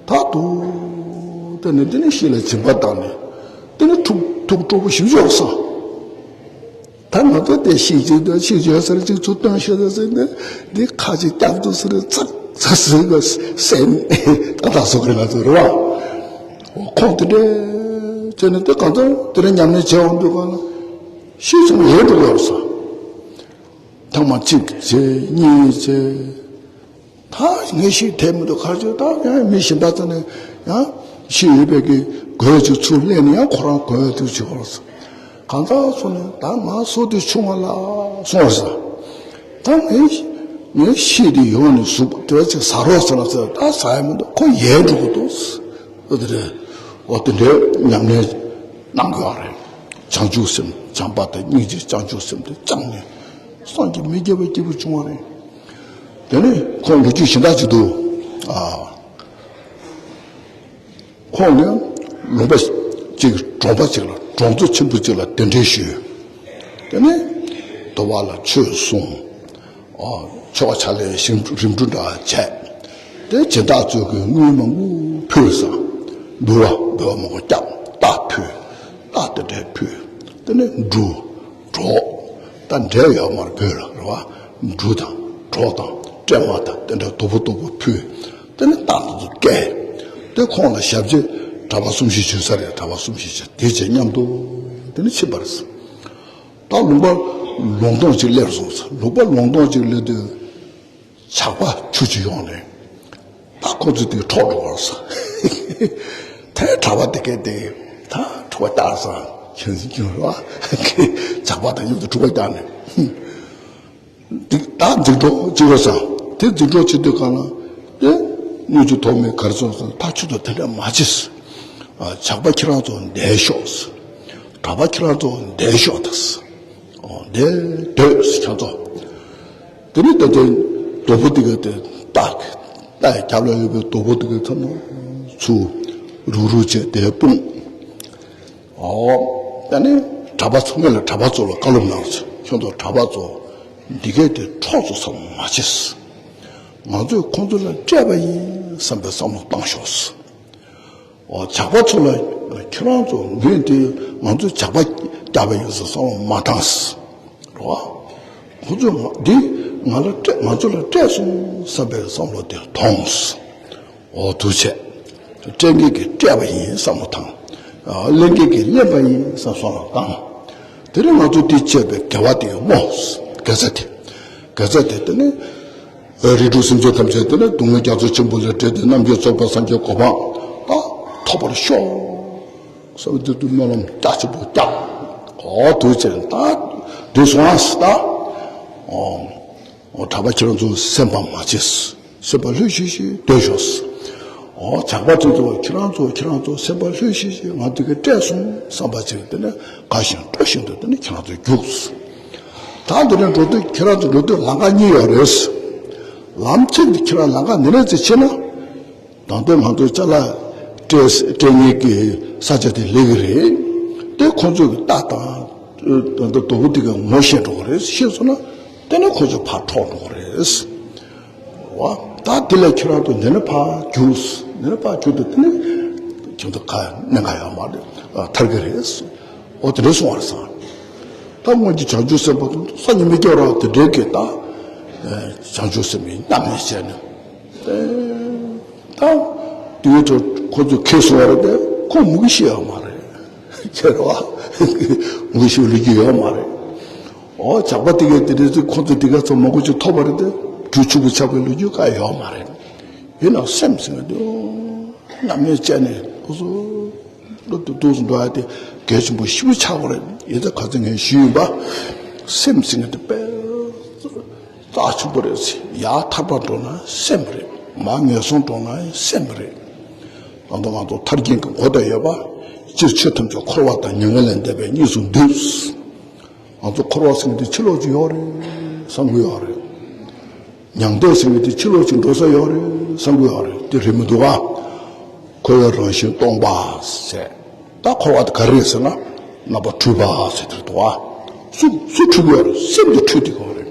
ད་དུ་དེ་ནས་དེ་ནས་ཤི་ལ་སྦྱིན་པ་བཏང་ནས་དེ་ནས་ཐུགས་ཐུགས་སྤྲོ་པོ་ཞིག་ཡོད་ས། ད་ང་ཚོ་དེ་ཤེས་ཀྱི་འདུག་ཤེས་ཀྱི་ཡོད་ཟེར་ཅིག་ཚུར་སྟོན་ཤེས་ཟེར་ཟེར་ནས་འདི་ཁ་ཅིག་བཀྱག་འདུག་ཟེར་ཚག་ཚག་ཟེར་གི་སེམས་ཏག་ཏག་བཟོ་གི་རེད། ང་ཚོ་རེད་བ། ཁོང་དེ་འདྲའི་བྱས་ནས་དེ་གང་ཚོད་དེ་འདྲ་ཉམས་ལེན་བྱས་འོང་དུས་གང་ལ་ཤེས་ཚོང་ཡོད་འགྲོ་གི་ཡོད་ས། ཐེངས་མ་གཅིག་བྱས་གཉིས་བྱས། ད་ངས་ཤི་དེ་མི་འདུག་ག་རེ་བྱེད། ད་ཡང་མི་གཞན་པ་ཚོ་ནས་ཡང་ཤི་ཡོད་པའི་གི་གོས་ཅིག་ཚུར་ལེན་ནས་ཡང་ཁོ་རང་གོན་ཡོད་དུས་ཅིག་ཧོར་སོང་། གང་ཟག་ཚོ་ནས་ད་ང་སོ་དེ་ཆུང་བ་ལ་སོང་བ་ས། ད་ངས་ངས་ཤི་དེ་ཡོང་ནས་གཟུགས་དེ་ཅིག་ཟ་རོགས་ཟེར་ལ་ཟེར། ད་ཟ་ཡ་མི་འདུག་ཁོ་ཡལ་འགྲོ་གི་འདུག་འོ་དེ་འདྲའི་འོ་དེ་འདྲའི་ཉམས་ལེན་གནང་དགོས་པ་རེད། བྱང་ཆུབ་སེམས་བྱམས་པ་དང་སྙིང་རྗེ་བྱང་ཆུབ་སེམས་དེ་བཅངས་ནས་སངས་རྒྱས་མི་སྐྱེ་བ་སྐྱེས་བུ་བྱུང་བ་རེད། དེ་ནས་ཁོང་ལོ་རྒྱུས་གཞན་དག་ཅིག་འདུག་ཨ། ཁོང་ནི་ལུང་པ་གཅིག་གྲོང་པ་གཅིག་ལ་གྲོང་ཚོ་ཆེན་པོ་གཅིག་ལ་གདན་འདྲེན་ཞུས། དེ་ནས་དོ་བ་ལ་ཆོས་གསུངས། ཨ། ཆོ་ག་ཕྱག་ལེན་ཞིང་རིམ་གྲོ་འདྲ་བྱས། དེ་སྦྱིན་བདག་ཚོས་ཀྱི་དངུལ་མང་པོ་ཕུལ་ས། འབུལ་བ་འབུལ་བ་མང་པོ་བརྒྱབ། རྟ་ཕུལ། རྟ་དེ་འདྲ་ཕུལ། དེ་ནས་འབྲུ། གྲོགས། ད་འབྲས་ཡོད་མར་བོད་ལ་རེད་བ། འབྲུ་དང་གྲོགས་དང་སྲན་མ་དང་དེ་འདྲ་དོ་པོ་དོ་པོ་ཕུལ། དེ་ནི་རྟ་དེ་ཚོ་བཀལ། དེ་ཁོང་ལ་ཞབས་རྗེས་གྲྭ་པ་གསུམ་བཞི་བྱོན་ས་རེད། གྲྭ་པ་གསུམ་བཞི་བྱོན་དེ་བྱས་མཉམ་དུ་དེ་ནི་ཕྱིན་པ་རེད། ད་ལུང་པ་ལུང་སྟོང་ཅིག་སླེབས་སོང་ཟེར། ལུང་པ་ལུང་སྟོང་ཅིག་སླེབས་དུས། ཇག་པ་ཁྱུ་གཅིག་ཡོང་ནས་ད་ཁོ་ཚོ་དེ་འཕྲོག་འགྲོ་བར་ས། དེ་གྲྭ་པ་དེ་གས་དེ་ད་འཁྲུག་པ་བཏང་ས། ཁྱོད་ཚོ་ཁྱོད་ར་ཇག་པ་དང་མཉམ་དུ་འཁྲུག་པ་བཏང་ནས་དེ་ད་འཛིང་གྲོགས་གཅིག་རོ་ས། དེ་འཛིང་གྲོགས་བྱེད་དུས་གང་ལ་དེ་དངུལ་ཆུ་ཐོགས་མེད་གར་སོང་ས། ད་ཁྱོད་ཚོ་དེ་འདྲ་མ་བྱེད་ས། ཇག་པ་ཁྱེད་རང་ཚོ་འདས་ཤོག་ས། གྲྭ་པ་ཁྱེད་རང་ཚོ་འདས་ཤོག་ད་ས། འདས་སྡོད་ས་ཁྱོད་ཚོ། དེ་ནས་ད་ལྟའི་དོ་པོ་དེ་ག་དེ་རྟ་རྟ་རྒྱབ་ལ་ཡོད་པའི་དོ་པོ་དེ་ག་ཚང་མ་ཚུར་རུག་རུག་བྱས་དེ་སྤུངས། ཨོ། ད་ནི་གྲྭ་པ་ཚོ་ངེད་ལ་གྲྭ་པ་ཚོ་ལ་བཀའ་སློབ་གནང་སོང་། ཁྱོད་ཚོ་གྲྭ་པ་ཚོ་འདི་གས་དེ་འཕྲོག་ཚོ་ཚང་མ་བྱེད། ང་ཚོས་ཁོང་ཚོ་ལ་སྤྲད་པ་ཡིན་བསམ་པའི་བསམ་བློ་བཏང་ཤོག་ཟེར། ཨོ། ཇག་པ་ཚོ་ལ་ཁྱེད་རང་ཚོ་ངས་དེ་ང་ཚོས་ཇག་པ་བརྒྱབ་པ་ཡིན་ཟེར་བསམ་བློ་མ་བཏང་ཟེར། རེད་བ། ཁོ་ཚོས་ང་འདི་ང་ལ་སྤྲད། ང་ཚོ་ལ་སྤྲད་སོང་བསམ་པའི་བསམ་བློ་དེ་ཐོངས། འོ་འདུག་བྱས། སྤྲད་མཁན་གྱིས་སྤྲད་པ་ཡིན་བསམ་བློ་དང་། ཨ་ལེན་མཁན་གྱིས་ལེན་པ་ཡིན་བསམ་བསམ་བློ་བཏང་། དེ་རིང་ང་ཚོ་འདི་བྱས་པའི་དགེ་བ་དེ་སྨོ། དགེ་རྩ་དེ། དགེ་རྩ་དེ་དེ་ནི། རིགས་དྲུག་སེམས་ཅན་ཐམས་ཅད་དེ་ནི་སྡུག་བསྔལ་རྒྱ་མཚོ་ཆེན་པོ་ལས་བསྒྲལ་ཏེ་རྣམ་མཁྱེན་རྫོགས་པའི་སངས་རྒྱས་གོ་འཕང་ད་ཐོབ་པར་ཤོག་ཟེར་བའི་དུས་སུ་སྨོན་ལམ་རྒྱ་ཆེན་པོ་བརྒྱབ། འོ་འདུག་བྱས་ད་འདུག་སོང་ཨ་ད། འོ། འོ་གྲྭ་པ་ཁྱེད་རང་ཚོ་སེམས་པ་མ་བརྗེད། སེམས་པ་ལྷོད་ཤིག་ཤིག་སྡོད་ཤོག་འོ་ཇག་པ་དེ་ཚོ་ཁྱེད་རང་ཚོ་ཁྱེད་རང་ཚོ་སེམས་པ་ལྷོད་ཤིག་ཤིག་ང་འདི་ག་སྤྲད་སོང་བསམ་པ་ཅིག་དེ་ནི་དགའ་བཞིན་སྤྲོ་བཞིན་དུ་དེ་ནི་ཁྱེད་རང་ཚོ་རྒྱུགས། ད་འདི་ནས་འགྲོ་དུས་ཁྱེད་རང་ཚོ་འགྲོ་དུས་ལམ་ཁ་གཉིས་ཡོད་རེད། ལམ་གཅིག་འདི་ཁྱེད་རང་ལམ་ཁ་འདི་ནས་ཅིག་ཕྱིན་ན། ད་ལྟ་ང་ཚོ་ཅ་ལག་སྤྲད་སྤྲད་མཁན་གྱི་ས་ཆ་དེ་སླེབས་ཀྱི་རེད། དེ་ཁོང་ཚོ་གི་རྟ་དང་ད་ལྟ་རྡོ་པོ་དེ་ག་ངོ་ཤེས་འགྲོ་གི་རེད། ཤེས་སོང་ན་དེ་ནས་ཁོང་ཚོ་ཕར་འཕྲོག་འགྲོ་གི་རེད། བ། ད་དེ་ལས་ཁྱེད་རང་ཚོ་འདི་ནས་ཕར་རྒྱུགས། འདི་ནས་ཕར་རྒྱུགས་དུས་དེ་ནས་ཁྱེད་ཚོ་ག་གནད་འགག་ཡོད་མ་རེད། ཐར་གི་རེད། འོ་དེ་འདྲ་གསུང་བ་རེད་ཟེར། ད་སྔོན་གྱི་བྱང་ཆུབ་སེམས་དཔའ་དང་སང་ཉིན་མི་སྐྱོ་ར་དེ་འདྲའི་གི་ད་བྱང་ཆུབ་སེམས་དཔའི་མཉམ་གནས་བྱས་ནས། ད་དེའི་ཐོག་ཁོ་ཚོས་ཁས་སོང་བ་རེད་དེ་ཁོ་མུ་གེ་ཤི་ཡོད་མ་རེད། ཁྱེད་རེད་བ། མུ་གེ་ཤི་བའི་ལོ་རྒྱུས་ཡོད་མ་རེད། ཨོ་ཇག་པ་དེ་གས་དེ་རེད་དེ་ཁོ་ཚོས་དེ་ག་ཚོ་མང་པོ་ཅིག་ཐོབ་པ་རེད་དེ་སྦྲུལ་ཆུང་ངུ་ཆགས་པའི་ལོ་རྒྱུས་ག་ཡོད་མ་རེད། ཡིན་ནའང་སེམས་ཟེར་བ་དེ་ཨོ་ཉམས་ལེན་བྱས་ནས་ཁོ་ཚོ་སློབ་ཏུ་འདུག་སུ་འགྲོ་ཡ་དེ་གལ་ཆེན་པོ་ཞེ་པོ་ཆགས་པ་རེད། ཡིན་ཙང་ག་ཚོད་ངས་ཞུས་ཡིན་པ། སེམས་ཟེར་བ་དེ་དཔེ་རྩ་ཆེན་པོ་རེད། ཡར་ཐར་པ་འགྲོ་ན་སེམས་རེད། མར་ངན་སོང་འགྲོ་ན་སེམས་རེད། ད་ལྟ་ང་ཚོ་ཐར་རྒྱན་གྱི་མགོ་ལྟ་ཡོད་པ། སྤྱིར་ཆོས་ཐམས་ཅད་འཁོར་བ་དང་མྱ་ངན་ལས་འདས་པའི་གཉིས་སུ་འདུས། ང་ཚོ་འཁོར་བ་ཟེར་མཁན་དེ་ཕྱི་ལོགས་ཅིག་ཡོད་རེད་བསམ་གྱི་ཡོད་རེད། མྱང་འདས་ཟེར་མཁན་དེ་ཕྱི་ལོགས་ཅིག་འགྲོ་ས་ཡོད་རེད་བསམ་གྱི་ཡོད་རེད། དེ་རེད་མི་འདུག་ག་འཁོར་བའི་རང་བཞིན་སྟོང་པ་ཟེར། ད་འཁོར་བ་དེ་ག་རེ་རེད་ཟེར་ན་རྣམ་པར་འཁྲུལ་པ་ཟེར་དེ་རེད་འདུག་ག་སུ་སུ་འཁྲུལ་གྱི་ཡོད་རེད། སེམས་དེ་འཁྲུལ་བསྡད་ཀྱི་ཡོད་རེད།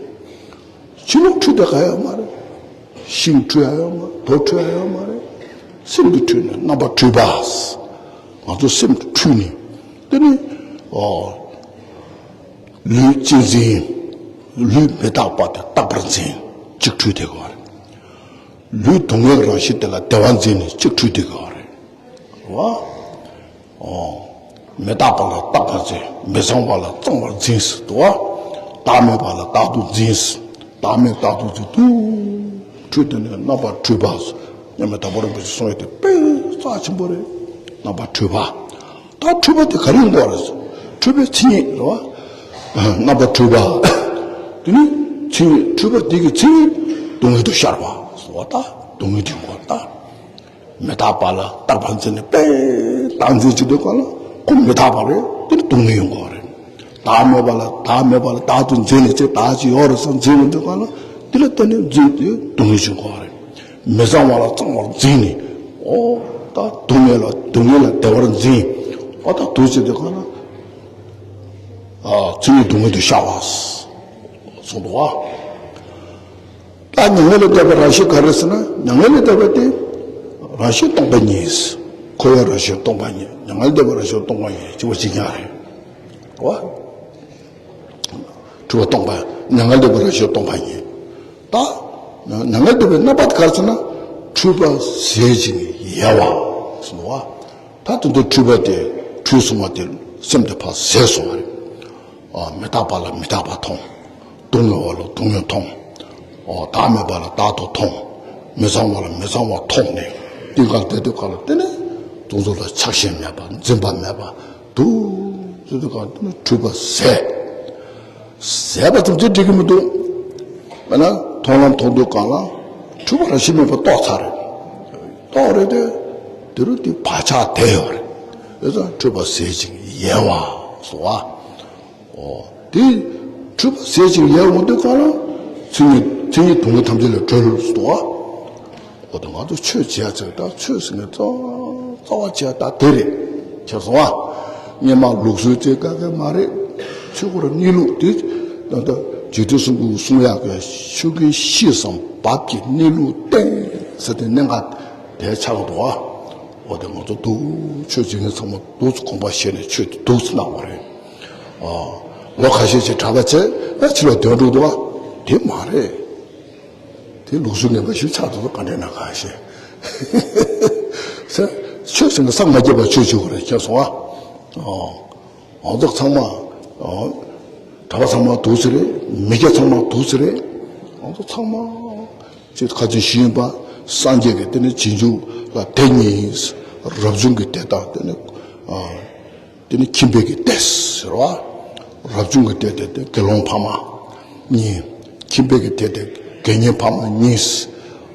ཕྱི་ལོགས་འཁྲུལ་བསྡད་ག་ཡོད་མ་རེད། ཤིང་འཁྲུལ་ཡ་ཡོད་མ་རེད། རྡོ་འཁྲུལ་ཡ་ཡོད་མ་རེད། སེམས་དེ་འཁྲུལ་ནས་རྣམ་པར་འཁྲུལ་པ་ཟེར། ང་ཚོ་སེམས་དེ་འཁྲུལ་ནས་དེ་ནི་ཨོ། ལུས་གཅེས་འཛིན། ལུས་མི་རྟག་པ་དེ་རྟག་པར་འཛིན། གཅིག་འཁྲུལ་བསྡད་ཀྱི་ཡོད་རེད། ལུས་སྡུག་བསྔལ་རང་བཞིན་དེ་ལ་བདེ་བ་འཛིན་ནས་གཅིག་འཁྲུལ་བསྡད་ཀྱི་ཡོད་རེད། བ། ཨོ། མི་རྟག་པ་ལ་རྟག་པར་འཛིན། མི་གཙང་བ་ལ་གཙང་བར་འཛིན་ཟེར་འདུག་བ། བདག་མེད་པ་ལ་བདག་ཏུ་འཛིན་ཟེར། བདག་མེད་བདག་ཏུ་འཛིན་དུ། འཁྲུལ་དེ་ནི་རྣམ་པར་འཁྲུལ་པ་ཟེར། མཉམ་མེད་དྭགས་པོ་རིན་པོ་ཆེས་གསུངས་ཡོད་དེ་དཔེ་རྩ་ཆེན་པོ་རེད། རྣམ་པར་འཁྲུལ་པ། ད་འཁྲུལ་པ་དེ་ག་རེ་ཡོང་གི་ཡོད་རེད། འཁྲུལ་པའི་མཚན་ཉིད་རེད་བ། རྣམ་པར་འཁྲུལ་པ། དེ་ནི་མཚན་ཉིད་འཁྲུལ་པ་དེ་གི་མཚན་ཉིད་སྡུག་བསྔལ་དུ་ཤར་བ་ཟེར་བ། ད་སྡུག་བསྔལ་དེ་ཡོང་གི་ཡོད་རེད་ད། མི་རྟག་པ་ལ་རྟག་པར་འཛིན་ནས་དཔེ་རྟག་འཛིན་བྱེད་དུས་གང་ལ་ཁོ་མི་རྟག་པ་རེད། དེ་ནི་སྡུག་བསྔལ་ཡོང་གི་ཡོད་རེད། བདག་མེད་པ་ལ་བདག་མེད་པ་ལ་བདག་ཏུ་འཛིན་ནས་ཅིག་བདག་ཅིག་ཡོད་རེད་བསམ་འཛིན་ཡོང་དུས་གང་ལ་དེ་ལ་བརྟེན་ནས་འཛིན་དེ་སྡུག་བསྔལ་ཡོང་གི་ཡོད་རེད། མི་གཙང་བ་ལ་གཙང་བར་འཛིན་ནས། ཨོ། ད་སྡུག་བསྔལ་ལ་སྡུག་བསྔལ་ལ་བདེ་བར་འཛིན། ཨོ་ད་འདུག་བྱེད་དུས་གང་ལ། ཨ། མཚན་ཉིད་སྡུག་བསྔལ་དུ་ཤར་བ། གསུངས་འདུག་བ། ད་མྱ་ངན་ལས་འདས་པའི་རང་བཞིན་ག་རེ་ཟེར་ན། མྱ་ངན་ལས་འདས་པ་དེ་རང་བཞིན་སྟོང་པ་ཉིད། འཁོར་བའི་རང་བཞིན་སྟོང་པ་ཉིད། མྱ་ངན་ལས་འདས་པའི་རང་བཞིན་སྟོང་པ་ཉིད་གཅིག་པ་གཅིག་རྐྱང་རེད། བ། འཁྲུལ་པ་སྟོང་པ། མྱ་ངན་ལས་འདས་པའི་རང་བཞིན་སྟོང་པ་ཉིད། ད་མྱ་ངན་ལས་འདས་པའི་རྣམ་པ་དེ་ག་རེ་ཟེར་ན། འཁྲུལ་པ་ཟད་ཅིང་ཡལ་བ་ཟེར་བ། ད་དེ་ཚོ་འཁྲུལ་པ་དེ་འཁྲུལ་སོང་བ་དེ་སེམས་དེ་ཕར་ཟད་སོང་བ་རེད། ཨ། མི་རྟག་པ་ལ་མི་རྟག་པ་མཐོང་། སྡུག་བསྔལ་བ་ལ་སྡུག་བསྔལ་མཐོང་། ཨོ། བདག་མེད་པ་ལ་བདག་ཏུ་མཐོང་། མི་གཙང་བ་ལ་མི་གཙང་བ་མཐོང་ནས་དེ་ག་དེ་དུས་ག་ལ་དེ་ནི་དེ་ཚོ་ལ་ཆགས་ཞེན་མེད་པ་འཛིན་པ་མེད་པ་འདུག་ཟེར་དུས་ག་དེ་ནི་འཁྲུལ་པ་ཟད། ཟད་པ་ཙམ་གྱིས་འགྲིག་གི་མི་འདུག་མེད་ན་མཐོང་ལམ་མཐོང་དུས་གང་ལ་འཁྲུལ་པ་རང་བཞིན་མེད་པ་རྟོགས་ཚར་རེད། རྟོགས་རེད་དེ། དེ་རུ་དེ་བག་ཆགས་བསྡད་ཡོད་རེད། དེ་ཚོ་འཁྲུལ་པ་ཟད་ཅིང་ཡལ་བ་སོ། ཨོ། དེ་འཁྲུལ་པ་ཟད་ཅིང་ཡལ་འོང་དུས་གང་ལ་མཚན་ཉིད་མཚན་ཉིད་སྡུག་བསྔལ་ཐམས་ཅད་ལས་གྲོལ་སོ། འོ་ད་ང་ཚོ་ཆོས་བྱེད་ཡ་ཚོས་ད་ཆོས་ཟེར་ནས་རྩ་རྩ་བ་བྱེད་ཡ་ད་དེ་རེད། ཁྱེད་སོང་ཨ། སྔོན་མ་ལུགས་སྲོལ་བྱེད་དཀའ་གི་མ་རེད། ཆོས་སྐོར་གནས་ལུགས་དེ་ད་ལྟ་རྗེ་བཙུན་གསུང་གི་གསུང་ཡག་གི་ཆོས་ཀྱི་གཤིས་སམ་བབ་ཀྱི་གནས་ལུགས་བསྟན་ཟེར་ཏེ་གནད་འགག་དེ་ཆགས་འདུག་ཨ། འོ་དེ་ང་ཚོ་འདུག་ཆོས་བྱེད་མཁན་ཚང་མ་འདུག་དགོངས་པ་བཞེས་ནས་ཆོས་དེ་འདུག་གནང་བ་རེད། ཨ། ལོ་ཁ་ཤས་ཅིག་གྲྭ་པ་བྱས་ཨ་ཕྱི་ལ་དོན་འགྲུབ་འདུག་བ། དེ་མ་རེད། དེ་ལུགས་སྲོལ་ངན་པ་ཞིག་ཆགས་འདུག་ག་འདྲས་ན་ག་ཤེས། ཟེར་ཆོས་ཟེར་ན་ས་ང་རྒྱལ་བ་ཆོས་བྱེད་དགོས་རེད་ཁྱེད་སོང་ཨ། ཨོ། ང་ཚོ་ཚང་མ། ཨོ། གྲྭ་པ་ཚང་མ་འདུག་ཟེར་རེད། མི་སྐྱ་ཚང་མ་འདུག་ཟེར་རེད། ང་ཚོ་ཚང་མ། ཅེས་ཁ་ཆེ་ཞུས་ཡིན་པ། སངས་རྒྱས་ཀྱི་དེ་ནི་རྗེས་འཇུག་ལ་དེ་གཉིས། རབ་བྱུང་གི་སྡེ་དང་དེ་ནི། ཨ། དེ་ནི་ཁྱིམ་པའི་གི་སྡེ་ཟེར་བ། རབ་བྱུང་གི་སྡེ་དེ་དེ་དགེ་སློང་ཕ་མ་གཉིས། ཁྱིམ་པའི་གི་སྡེ་དེ་དགེ་བསྙེན་ཕ་མ་གཉིས།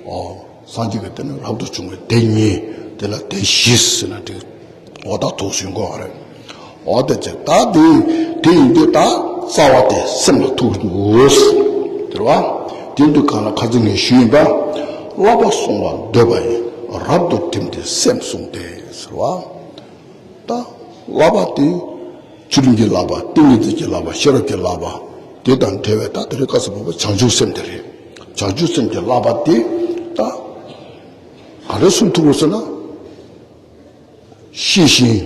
ཨོ། སངས་རྒྱས་ཀྱི་སྡེ་ནི་རབ་ཏུ་བྱུང་བའི་སྡེ་གཉིས། དེ་ལ་སྡེ་བཞི་ཟེར་ན་འགྲིག་འོ་ད་ཐུགས་སུན་དགོས་པ་རེད། འོ་དེ་ཚེ་ད་དེ་དེ་ཡིན་དུས་ད་རྩ་བ་དེ་སེམས་ལ་ཐུག་འདུག་དེ་རེད་བ། དེ་འདུག་གང་ལ་ཁ་ཚིག་ངས་ཞུས་ཡིན་པ། བསླབ་པ་བསྲུང་བར་འདོད་པ་ཡིས། རབ་ཏུ་བསྒྲིམས་ཏེ་སེམས་བསྲུང་སྟེ་ཟེར་བ། ད་བསླབ་པ་དེ། ཚུལ་ཁྲིམས་ཀྱི་བསླབ་པ། ཏིང་ངེ་འཛིན་གྱི་བསླབ་པ། ཤེས་རབ་ཀྱི་བསླབ་པ། དེ་དང་འབྲེལ་བའི་ད་དེ་རིང་སྐབས་སུ་བབ་པ་བྱང་ཆུབ་སེམས་དེ་རེད། བྱང་ཆུབ་སེམས་ཀྱི་བསླབ་པ་དེ་ད་ག་རེ་གསུང་ཐུབ་དགོས་ཟེར་ན། ཤེས་བཞིན་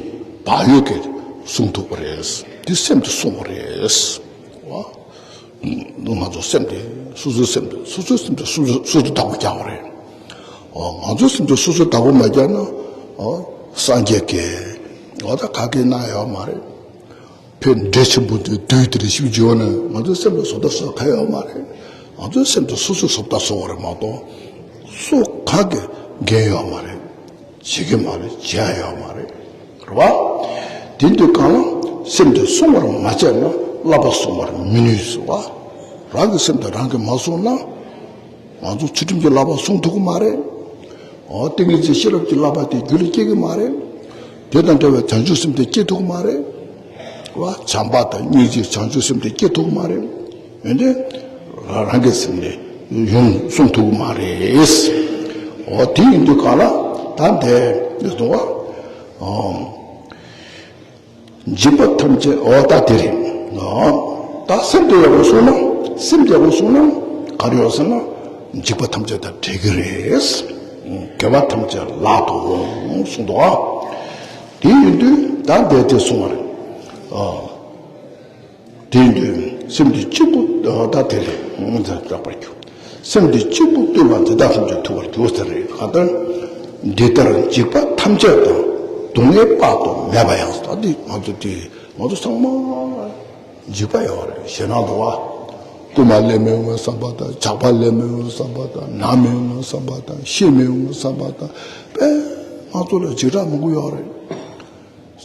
བག་ཡོད་ཀྱིས་གསུང་ཐུབ་པ་རེད། དེ་སེམས་དེ་བསྲུང་བ་རེད། བ། ང་ཚོ་སེམས་དེ་སོ་སོའི་སེམས་དེ་སོ་སོའི་སེམས་དེ་སོ་སོ་སོ་སོ་བདག་པོ་རྒྱག་པ་རེད། ཨོ། ང་ཚོའི་སེམས་དེ་སོ་སོ་བདག་པོ་མ་རྒྱག་ན། ཨོ། སངས་རྒྱས་ཀྱིས་ཨོ་ད་ག་གེ་གནང་ཡོད་མ་རེད། ཕན་འབྲས་ཆེན་པོ་དེ་བདུད་དེ་རེ་ཞིབ་བརྗོད་ན་ང་ཚོའི་སེམས་ལ་བཟོ་ལྟ་བཟོ་ག་ཡོད་མ་རེད། ང་ཚོའི་སེམས་དེ་སོ་སོས་བཟོ་ལྟ་བཟོ་བ་རེད་མ་གཏོགས། སུ་ག་གེ་འགན་ཡོད་མ་རེད། བྱེད་ཀྱི་མ་རེད། བྱེད་ཡ་ཡོད་མ་རེད། རེད་བ། དེ་འདུག་གང་ལ་སེམས་དེ་བསྲུང་བར་མ་བྱས་ན་བསླབ་པ་བསྲུང་བར་མི་ནུས་སོ་བ། རང་གི་སེམས་དེ་རང་གིས་མ་བསྲུངས་ན། ང་ཚོ་ཚུལ་ཁྲིམས་ཀྱི་བསླབ་པ་བསྲུང་ཐུབ་ཀྱི་མ་རེད། འོ། ཏིང་ངེ་འཛིན་ཤེས་རབ་ཀྱི་བསླབ་པ་དེ་རྒྱུད་ལ་སྐྱེ་གི་མ་རེད། དེ་དང་འབྲེལ་བའི་བྱང་ཆུབ་སེམས་དེ་སྐྱེ་ཐུབ་ཀྱི་མ་རེད། བ། བྱམས་པ་དང་སྙིང་རྗེ་བྱང་ཆུབ་སེམས་དེ་སྐྱེ་ཐུབ་ཀྱི་མ་རེད། ཡོན་ཏན་རང་གི་སེམས་ནས་ཡོང་བསྲུང་ཐུབ་ཀྱི་མ་རེད། འོ། དེ་ཡིན་དུས་གང་ལ་ད་འདས་ནས་གཏོང་བ། འཇིགས་པ་ཐམས་ཅད། འོ་ད་དེ་རེད། ད་སེམས་དེ་ཡག་པོ་སོང་ན། སེམས་ཡག་པོ་སོང་ན་ག་རེ་ཡོང་ཟེར་ན། འཇིགས་པ་ཐམས་ཅད་དང་བྲལ་གྱི་རེད། དགེ་བ་ཐམས་ཅད་ལག་ཏུ་འོང་གསུངས་འདུག་ཨ། དེ་ཡིན་དུས་ད་འདས་དེ་སོང་བ་རེད། ཨ། དེ་ཡིན་དུས་སེམས་འདི་གཅིག་པུ་ད་དེ་རེད་ད་རག་པར་གྱུར། སེམས་འདི་གཅིག་པུ་བཏུལ་བ་འདི་དག་ཐམས་ཅད་ཐུབ་པར་འགྱུར་ཟེར་རེད། གང་ལྟར་འདི་ལྟར་འཇིགས་པ་ཐམས་ཅད་དང་། སྡུག་བསྔལ་དཔག་ཏུ་མེད་པ་ཡང་། ད་འདི་ང་ཚོ་འདི་ང་ཚོ་ཚང་མ་འཇིགས་པ་ཡོད་རེད། ཞེད་སྣང་འདུག་བ། རྐུན་མ་ལས་མི་འོང་བསམ་པ་དང་། ཇག་པ་ལས་མི་འོང་བསམ་པ་དང་། ན་མི་འོང་བསམ་པ་དང་། ཤི་མི་འོང་བསམ་པ་དང་། དཔེ་ང་ཚོ་ལ་འཇིགས་སྐྲག་མང་པོ་ཡོད་རེད།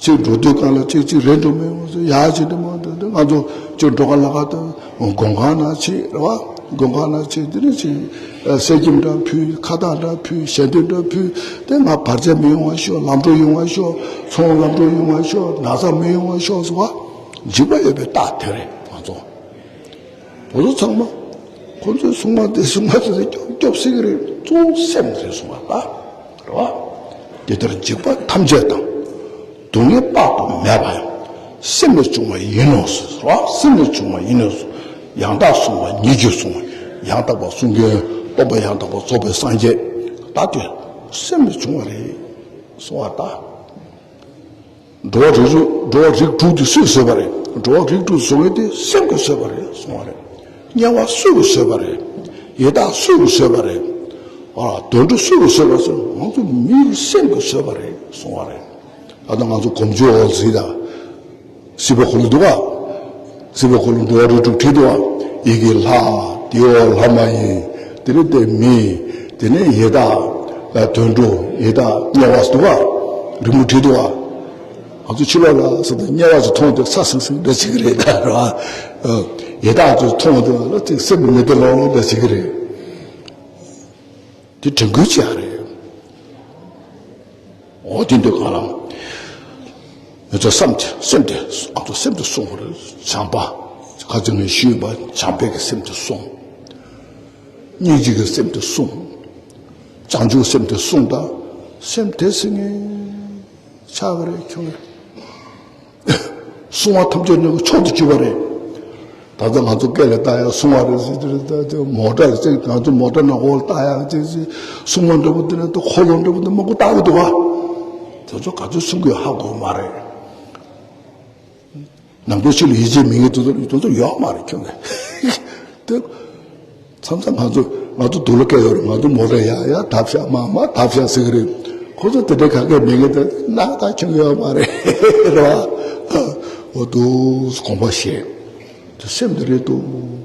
གཅིག་འགྲོ་དུས་གང་ལ་གཅིག་གཅིག་རེད་འགྲོ་མི་འོང་ཟེར། ཡ་གཅིག་དེ་མ་འདུག་དེ་ང་ཚོ་གཅིག་འགྲོ་ག་ལ་ག་དུ་སྒོ་ཁང་ནང་ཕྱིན་རེད་བ། སྒོ་ཁང་ནང་ཕྱིན་དེ་ནས་ཕྱིན་གསེར་སྐྱེམས་འདྲ་ཕུལ། ཁ་བཏགས་འདྲ་ཕུལ། ཞལ་འདོན་འདྲ་ཕུལ། དེ་ང་བར་ཆད་མི་ཡོང་བ་ཤོག་ལམ་འགྲོ་ཡོང་བ་ཤོག་ཚོང་ལམ་འགྲོ་ཡོང་བ་ཤོག་ན་ཚ་མི་ཡོང་བ་ཤོག་ཟེར་བ། འཇིགས་པ་ཡོད་པའི་རྟགས་དེ་རེད་ང་ཚོ། བོད་ཚོ་ཚང་མ་ཁོ་ཚོའི་སྲུང་མ་དེ་སྲུང་མ་དེ་སྐྱོབ་སྐྱོབ་སྲིད་ཀྱི་རེད། གཙོ་བོ་སེམས་རེད་གསུངས་པ་ལ། རེད་བ། དེ་ལྟར་འཇིགས་པ་ཐམས་ཅད་དང་། སྡུག་བསྔལ་དཔག་ཏུ་མེད་པ་ཡང་། སེམས་ལས་བྱུང་བ་ཡིན་ནོ་ཟེར་བ། སེམས་ལས་བྱུང་བ་ཡིན་ནོ་ཟེར། ཡང་དག་གསུང་བ་ཉིད་ཀྱིས་གསུངས། ཡང་དག་པར་གསུང་མཁན་སྟོན་པ་ཡང་དག་པར་རྫོགས་པའི་སངས་རྒྱས་ད་དེ་སེམས་ལས་བྱུང་བ་རེད་གསུངས་པ་ལ། འགྲོ་བ་རིགས་དྲུག་འགྲོ་བ་རིགས་དྲུག་དེ་སུས་བཟོས་པ་རེད། འགྲོ་བ་རིགས་དྲུག་བཟོ་མཁན་དེ་སེམས་ཀྱིས་བཟོས་པ་རེད་གསུངས་པ་རེད། དམྱལ་བ་སུས་བཟོས་པ་རེད། ཡི་དྭགས་སུས་བཟོས་པ་རེད། ཨ། དུད་འགྲོ་སུས་བཟོས་པ་ཟེར། ང་ཚོ་མིའི་སེམས་ཀྱིས་བཟོས་པ་རེད་གསུངས་པ་རེད། ད་ལྟ་ང་ཚོ་གོམ་བགྲོད་འོག་གཟིགས་དང་། སྲིད་པ་འཁོར་ལོ་འདུག་ག་སྲིད་པ་འཁོར་ལོ་འགྲོ་བ་རིགས་དྲུག་བྲིས་འདུག་ག་ཡི་གེ་ལྷ། དེའི་འོག་ལྷ་མ་ཡིན། དེ་ནས་དེ་མི། དེ་ནས་ཡི་དྭགས། དུད་འགྲོ། ཡི་དྭགས། དམྱལ་བ་འདུག་ག་རི་མོ་བྲིས་འདུག་ག་ང་ཚོ་ཕྱི་ལོགས་ལ་སོང་དུས་དམྱལ་བ་ཅིག་མཐོང་དུས་ས་ཟིང་ཟིང་འདྲ་བྱེད་ཀྱི་རེད་ད། རེད་བ། ཡི་དྭགས་ཅིག་མཐོང་དུས་ལ་ཅིག་སེམས་མི་བདེ་ལོང་ལོང་འདྲ་བྱེད་ཀྱི་རེད། དེ་དྲན་སྐུལ་བྱེད་ཡ་རེད། འོ་དེ་འདུག་ག་ལ། ང་ཚོ་བསམ་དེ་སེམས་དེ་ང་ཚོ་སེམས་དེ་བསྲུང་བ་རེད། བྱམས་པ། ཁ་ཅིག་ནས་ཞུས་པ་བྱམས་པའི་གི་སེམས་དེ་བསྲུང་། སྙིང་རྗེ་གི་སེམས་དེ་བསྲུང་། བྱང་ཆུབ་སེམས་དེ་བསྲུང་དང་། སེམས་དེ་སྲིད་ངེས་ཆགས་ཀྱི་རེད་ཁྱོད། སྲུང་བ་ཐམས་ཅད་ནི་མཆོག་ཏུ་གྱུར་པ་རེད། ད་ལྟ་ང་ཚོ་སྐད་ལ་བཏགས་ཡ་སྲུང་བ་རེད་ཟེར་དེ་རེད། ད་དེ་མོ་ཊ་ལ་ཅིག་ང་ཚོ་མོ་ཊ་ནང་འོག་ལ་བཏགས་ཡ་ཅིག་ཅིག་སྲུང་བ་འདྲ་པོ་དེ་ནས་ད་འཁོར་ལོ་འདྲ་པོ་དེ་མང་པོ་བཏགས་ཀྱི་འདུག་ག་དེ་ཚོ་ག་ཚོད་སྲུང་དགོས་ཧ་གོ་མ་རེད། ནམ་རྒྱུན་ཕྱི་ལ་ཡིད་ཆེས་མེད་མཁན་དེ་ཚོ་དེ་ཚོ་ཡོད་མ་རེད་ཁྱོད་ཀྱིས། དེ་མཚམས་མཚམས་ང་ཚོ་ང་ཚོ་སྡུག་ལ་སྐད་ཡོད་རེད། ང་ཚོ་མོ་ཊ་ཡར་ཡར་བརྡབ་བཞག་མར་མར་བརྡབ་བཞག་ཟེར་གི་རེད། ཁོ་ཚོ་དེ་འདྲའི་ག་གེ་མེད་མཁན་དེ་སྣང་དག་ཁྱོད་ཀྱི་ཡོད་མ་རེད། རེད་བ། འོ་འདུག་དགོངས་པ་བཞེས། དེ་སེམས་དེ་རེད་འདུག་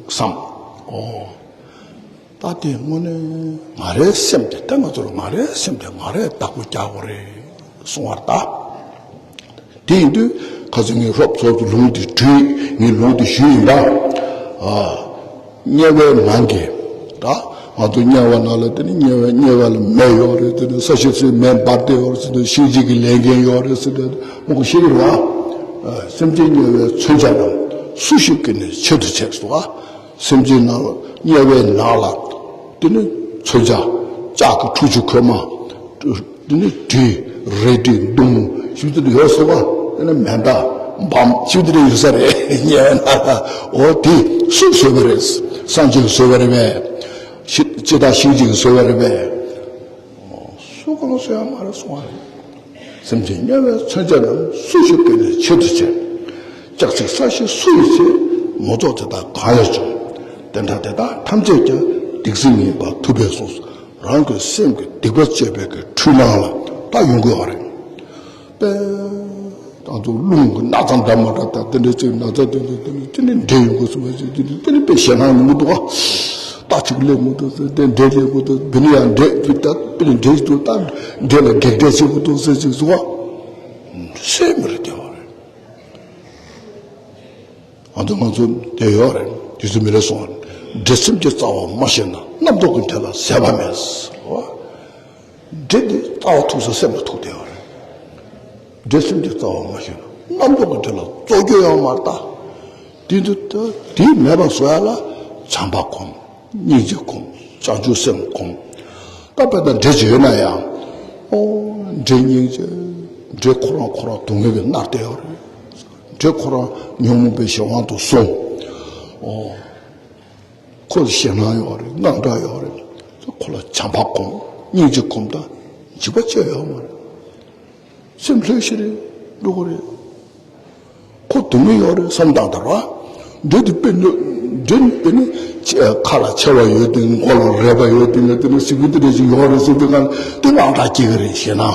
བསམ། ཨོ། ད་དེ་དངོས་གནས་ང་རའི་སེམས་དེ་ད་ང་ཚོར་ང་རའི་སེམས་དེ་ང་རས་བདག་པོ་རྒྱག་དགོས་རེད་གསུང་བར་ད། དེ་ཡིན་དུས་ཁ་སང་ངས་ཧྲོབ་ཚོར་དུ་ལུང་དེ་བྲིས། ངས་ལུང་དེ་ཞུས་ཡིན་པ། ཨ། དམྱལ་བའི་ནང་གི་ད་ང་ཚོ་དམྱལ་བ་ནང་ལ་དེ་ནི་དམྱལ་བའི་དམྱལ་བ་ལ་མེ་ཡོད་རེད། དེ་ནི་ས་གཞི་ཚོའི་མེ་འབར་བསྡད་ཡོད་རེད་ཟེར་དུས་ཤིང་གཅིག་གི་ལས་འགན་ཡོད་རེད་ཟེར་དུས་མང་པོ་ཤེས་ཀྱི་རེད་བ། སེམས་ཅན་དམྱལ་བའི་མཚོན་ཆ་རྣམས་སུ་ཞིག་གིས་ནི་ཆེད་དུ་བྱས་སོ། སེམས་ཅན་ནང་ལ་དམྱལ་བའི་ནང་ལ་དེ་ནི་མཚོན་ཆ་ལྕགས་ཀྱི་ཁྲུ་ཆུ་ཁོལ་མ། དེ་ནི་གྲི་རལ་གྲི་མདུང་ཞིག་དེ་ཡོད་སོ་བ། དེ་ནི་མེ་མདའ་འབམ་ཞིག་དེ་ཡོད་ས་རེད། དམྱལ་བའི་ནང་ལ། འོ་དེ་སུས་བཟོས་པ་རེད། སངས་རྒྱས་བཟོས་པ་རེད་པས། ཤི་ཅི་ད་ཤིང་གཅིག་བཟོས་པ་རེད་པས། སུ་གང་བཟོས་ཡང་མ་རེད་གསུང་བ་རེད། སེམས་ཅན་དམྱལ་བའི་མཚོན་ཆ་རྣམས་སུ་ཞིག་གིས་ནི་ཆེད་དུ་བྱས། ལྕགས་ཚིགས་ས་གཞི་སུ་ཡིས་བྱས། མོ་ཚོགས་དེ་དག་གང་ལས་བྱུང་། དེ་འདྲ་དེ་དག་ཐམས་ཅད་ཀྱང་སྡིག་སྲིན་ཡིན་པར་ཐུབ་པས་གསུངས། རང་གི་སེམས་ཀྱི་སྡིག་པ་སྤྱོད་པའི་གི་འཁྲུལ་སྣང་ལ་ད་ཡོང་གི་ཡོད་རེད། དཔེ་ད་ཚོ་རླུང་གི་སྣ་ཚ་འདྲ་མ་འདྲ་དང་དེ་འདྲ་ཅིག་ན་ཚ་དེ་འདྲ་དེ་འདྲ་དེ་འདྲ་འདྲེ་ཡོང་གི་སོང་བ་ཞིག་དེ་འདྲ་དེ་འདྲ་དཔེ་ཞེད་སྣང་ཡོང་གི་འདུག་ཨ། རྟ་ཅིག་སླེབས་མི་འདུག་ཟེར་དེ་འདྲེ་སླེབས་མི་འདུག་བི་ནི་ཡང་འདྲེ་དེ་ད་དཔེ་འདྲེ་ཞིག་འདུག་ད་འདྲེ་ལ་བགེགས་འདྲེ་བྱེད་མི་འདུག་ཟེར་ཅིག་གསུང་ཨ། སེམས་མི་རེ་བདེ་བ་རེད། ཨ་ད་ང་ཚོ་དེ་ཡོད་རེད། དུས་ཚོད་མི་རེ་སོང་བ་རེད། འདྲེ་སེམས་ཀྱི་རྩ་བ་མ་ཤེས་ན། རྣམ་རྟོག་གི་འདྲེ་ལ་ཟད་པ་མེད། འདྲེ་འདི་རྩ་བ་ཐུག་ས་སེམས་ལ་ཐུག་བསྡད་ཡོད་རེད། འདྲེ་སེམས་ཀྱི་རྩ་བ་མ་ཤེས་ན་རྣམ་རྟོག་གི་འདྲེ་ལ་རྩོལ་རྒྱུ་ཡོད་མ་རེད་ད། དེ་འདི་ད་དེ་མེད་པ་བཟོ་ཡ་ལ་བྱམས་པ་སྒོམ། སྙིང་རྗེ་སྒོམ། བྱང་ཆུབ་སེམས་སྒོམ། ད་དཔེ་ད་འདྲེ་ཅིག་ཡོད་ན་ཡང་། ཨོ། འདྲེ་སྙིང་རྗེ། འདྲེ་ཁོ་རང་ཁོ་རང་སྡུག་བསྔལ་གྱིས་མནར་བསྡད་ཡོད་རེད། འདྲེ་ཁོ་རང་ཉོན་མོངས་པའི་གཞན་དབང་དུ་སོང་། ཨོ། ཁོ་ལ་ཞེད་སྣང་ཡོད་རེད། དངངས་སྐྲག་ཡོད་རེད། ཁོ་ལ་བྱམས་པ་སྒོམ། སྙིང་རྗེ་སྒོམ་དང་འཇིགས་པ་སྐྱེ་ཡོད་མ་རེད། སེམས་ལྷོད་ཤིག་རེད། འགྲོ་གི་རེད། ཁོ་སྡུག་བསྔལ་ཡོད་རེད་བསམ་སྟངས་དང་ར། འདྲེ་དེ་དཔེ་ནི་འདྲེ་དཔེ་ནི་ཁ་ལ་མཆེ་བ་ཡོད་དེ། མགོ་ལ་རལ་པ་ཡོད་དེ། ནི་དེ་ནི་སི་ཀུན་དེ་འདྲ་ཞིག་ཡོད་རེད་ཟེར་དུས་གང་དེ་དངངས་སྐྲག་སྐྱེ་གི་རེད། ཞེད་སྣང་།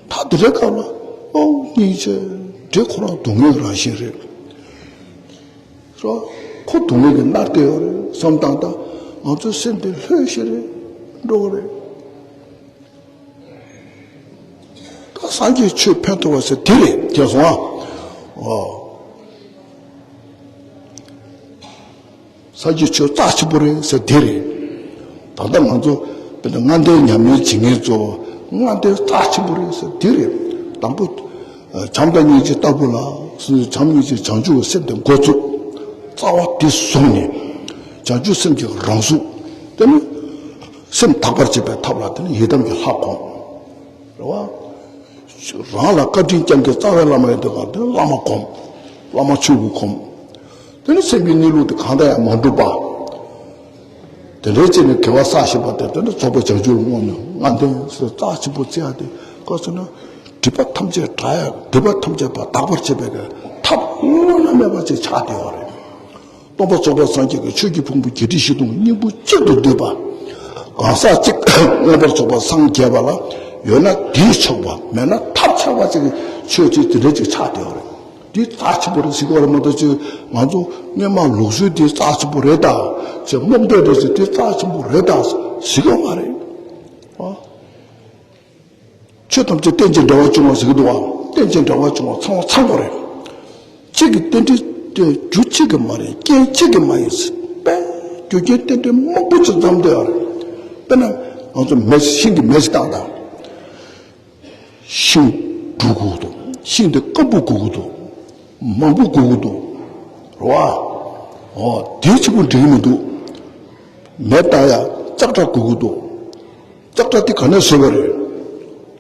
ད་དེ་འདྲའི་སྐབས་ལ་ཨོ་སྙིང་རྗེ། འདྲེ་ཁོ་རང་སྡུག་བསྔལ་རང་བཞིན་རེད། རོ། ཁོ་སྡུག་བསྔལ་གྱིས་མནར་བསྡད་ཡོད་རེད་བསམ་སྟངས་དང་། ང་ཚོའི་སེམས་དེ་ལྷོད་ཤིག་རེད། འགྲོ་གི་རེད། ད་སངས་རྒྱས་ཆོས་ཕན་ཐོགས་པ་ཟེར་དེ་རེད། དེ་སོང་ཨ། ཨོ། སངས་རྒྱས་ཆོས་རྩ་ཆེན་པོ་རེད་ཟེར་དེ་རེད། ད་ལྟ་ང་ཚོ་དཔེར་ན་ལྔ་ལྡན་ཉམས་ལེན་བྱེད་མཁན་ཚོ་ལྔ་ལྡན་རྩ་ཆེན་པོ་རེད་ཟེར་དེ་རེད། དང་པོ། བྱམས་དང་སྙིང་རྗེ་ལྟ་བུ་ལ། བྱམས་སྙིང་རྗེ་བྱང་ཆུབ་སེམས་དེ་འགོ་བཙུགས། རྩ་བ་དེ་བཟུང་ནས། བྱང་ཆུབ་སེམས་ཀྱི་རང་གཟུགས། དེ་ནི། སེམས་དག་པར་བྱེད་པའི་ཐབས་ལ་དེ་ནི་ཡི་དམ་གྱི་ལྷ་སྒོམ། རེད་བ། རང་ལ་བཀའ་དྲིན་བསྐྱངས་མཁན་རྩ་བའི་བླ་མ་ཡིན་དུས་གང་དེ་བླ་མ་སྒོམ། བླ་མ་ཆོས་སྐུ་སྒོམ། དེ་ནི་སེམས་ཀྱི་གནས་ལུགས་དེ་གང་དང་ཡང་མ་འགྲུབ་པ། དེ་འདྲའི་ཅིག་ནི་དགེ་བ་བསགས་ཤེས་པ་དེ་དེ་ནི་རྫོགས་པའི་བྱང་ཆུབ་ཀྱི་དངོས་གནས་ལྔ་ལྡན་ཟེར་རྩ་ཆེན་པོ་བརྩི་ཡ་དེ་ག་ཟེར་ན། སྒྲིབ་པ་ཐམས་ཅད་བྲལ་ཡ། སྒྲིབ་པ་ཐམས་ཅད་པ་དག་པར་བྱེད་པའི་གི་ཐབས་བླ་ན་མེད་པ་ཅིག་ཆགས་བསྡད་ཡོད་རེད། སྟོང་པ་རྫོགས་པ་སངས་རྒྱས་ཀྱི་ཆོས་ཀྱི་ཕུང་པོ་བརྒྱད་ཁྲི་བཞི་སྟོང་གི་སྙིང་པོ་གཅིག་ཏུ་བསྡུས་པ། གང་ཟག་གཅིག་མངོན་པར་རྫོགས་པར་སངས་རྒྱས་པ་ལ་ཡོད་ན་དེས་ཆོག་པ། མེད་ན་ཐབས་ཆག་པ་ཅིག་གི་ཆོས་ཅིག་དེ་འདྲ་ཅིག་ཆགས་བསྡད་ཡོད་རེད། འདི་རྩ་ཆེན་པོ་རེད་ཟེར་གྱི་ཡོད་རེད་མ་གཏོགས་ཅིག་ང་ཚོ་སྔོན་མ་ལུགས་སྲོལ་འདི་རྩ་ཆེན་པོ་རེད་ད། ཅིག་རྨོངས་དད་རེད་ཟེར་འདི་རྩ་ཆེན་པོ་རེད་ད་ཟེར་གྱི་ཡོད་མ་རེད། ཨ། ཆོས་ཐམས་ཅད་རྟེན་ཅིང་འབྲེལ་བར་འབྱུང་བ་ཟེར་གྱི་འདུག་བ། རྟེན་ཅིང་འབྲེལ་བར་འབྱུང་བ་ཚང་མ་ཚང་པོ་རེད། གཅིག་གི་རྟེན་འབྲེལ་དེ་རྒྱུ་གཅིག་གི་མ་ཡིན། རྐྱེན་གཅིག་གི་མ་ཡིན་ཟེར། དཔེ་རྒྱུ་རྐྱེན་རྟེན་འབྲེལ་མང་པོ་ཅིག་འཛོམས་བསྡད་ཡོད་རེད། དཔེར་ན་ང་ཚོ་མེ་ཤིང་གི་མེ་ཞིག་བཏང་དང་། ཤིང་འབྲུ་དགོས་ཀྱི་འདུག་ཤིང་དེ་སྐམ་པོ་དགོས་ཀྱི་འདུག་མང་པོ་དགོས་ཀྱི་འདུག་རེད་བ། ཨོ་དེ་གཅིག་པུ་འགྲིག་གི་མི་འདུག་མེ་བཏང་ཡ་ལྕགས་དྲ་དགོས་ཀྱི་འདུག་ལྕགས་དྲ་དེ་ག་ནས་བཟོས་པ་རེད།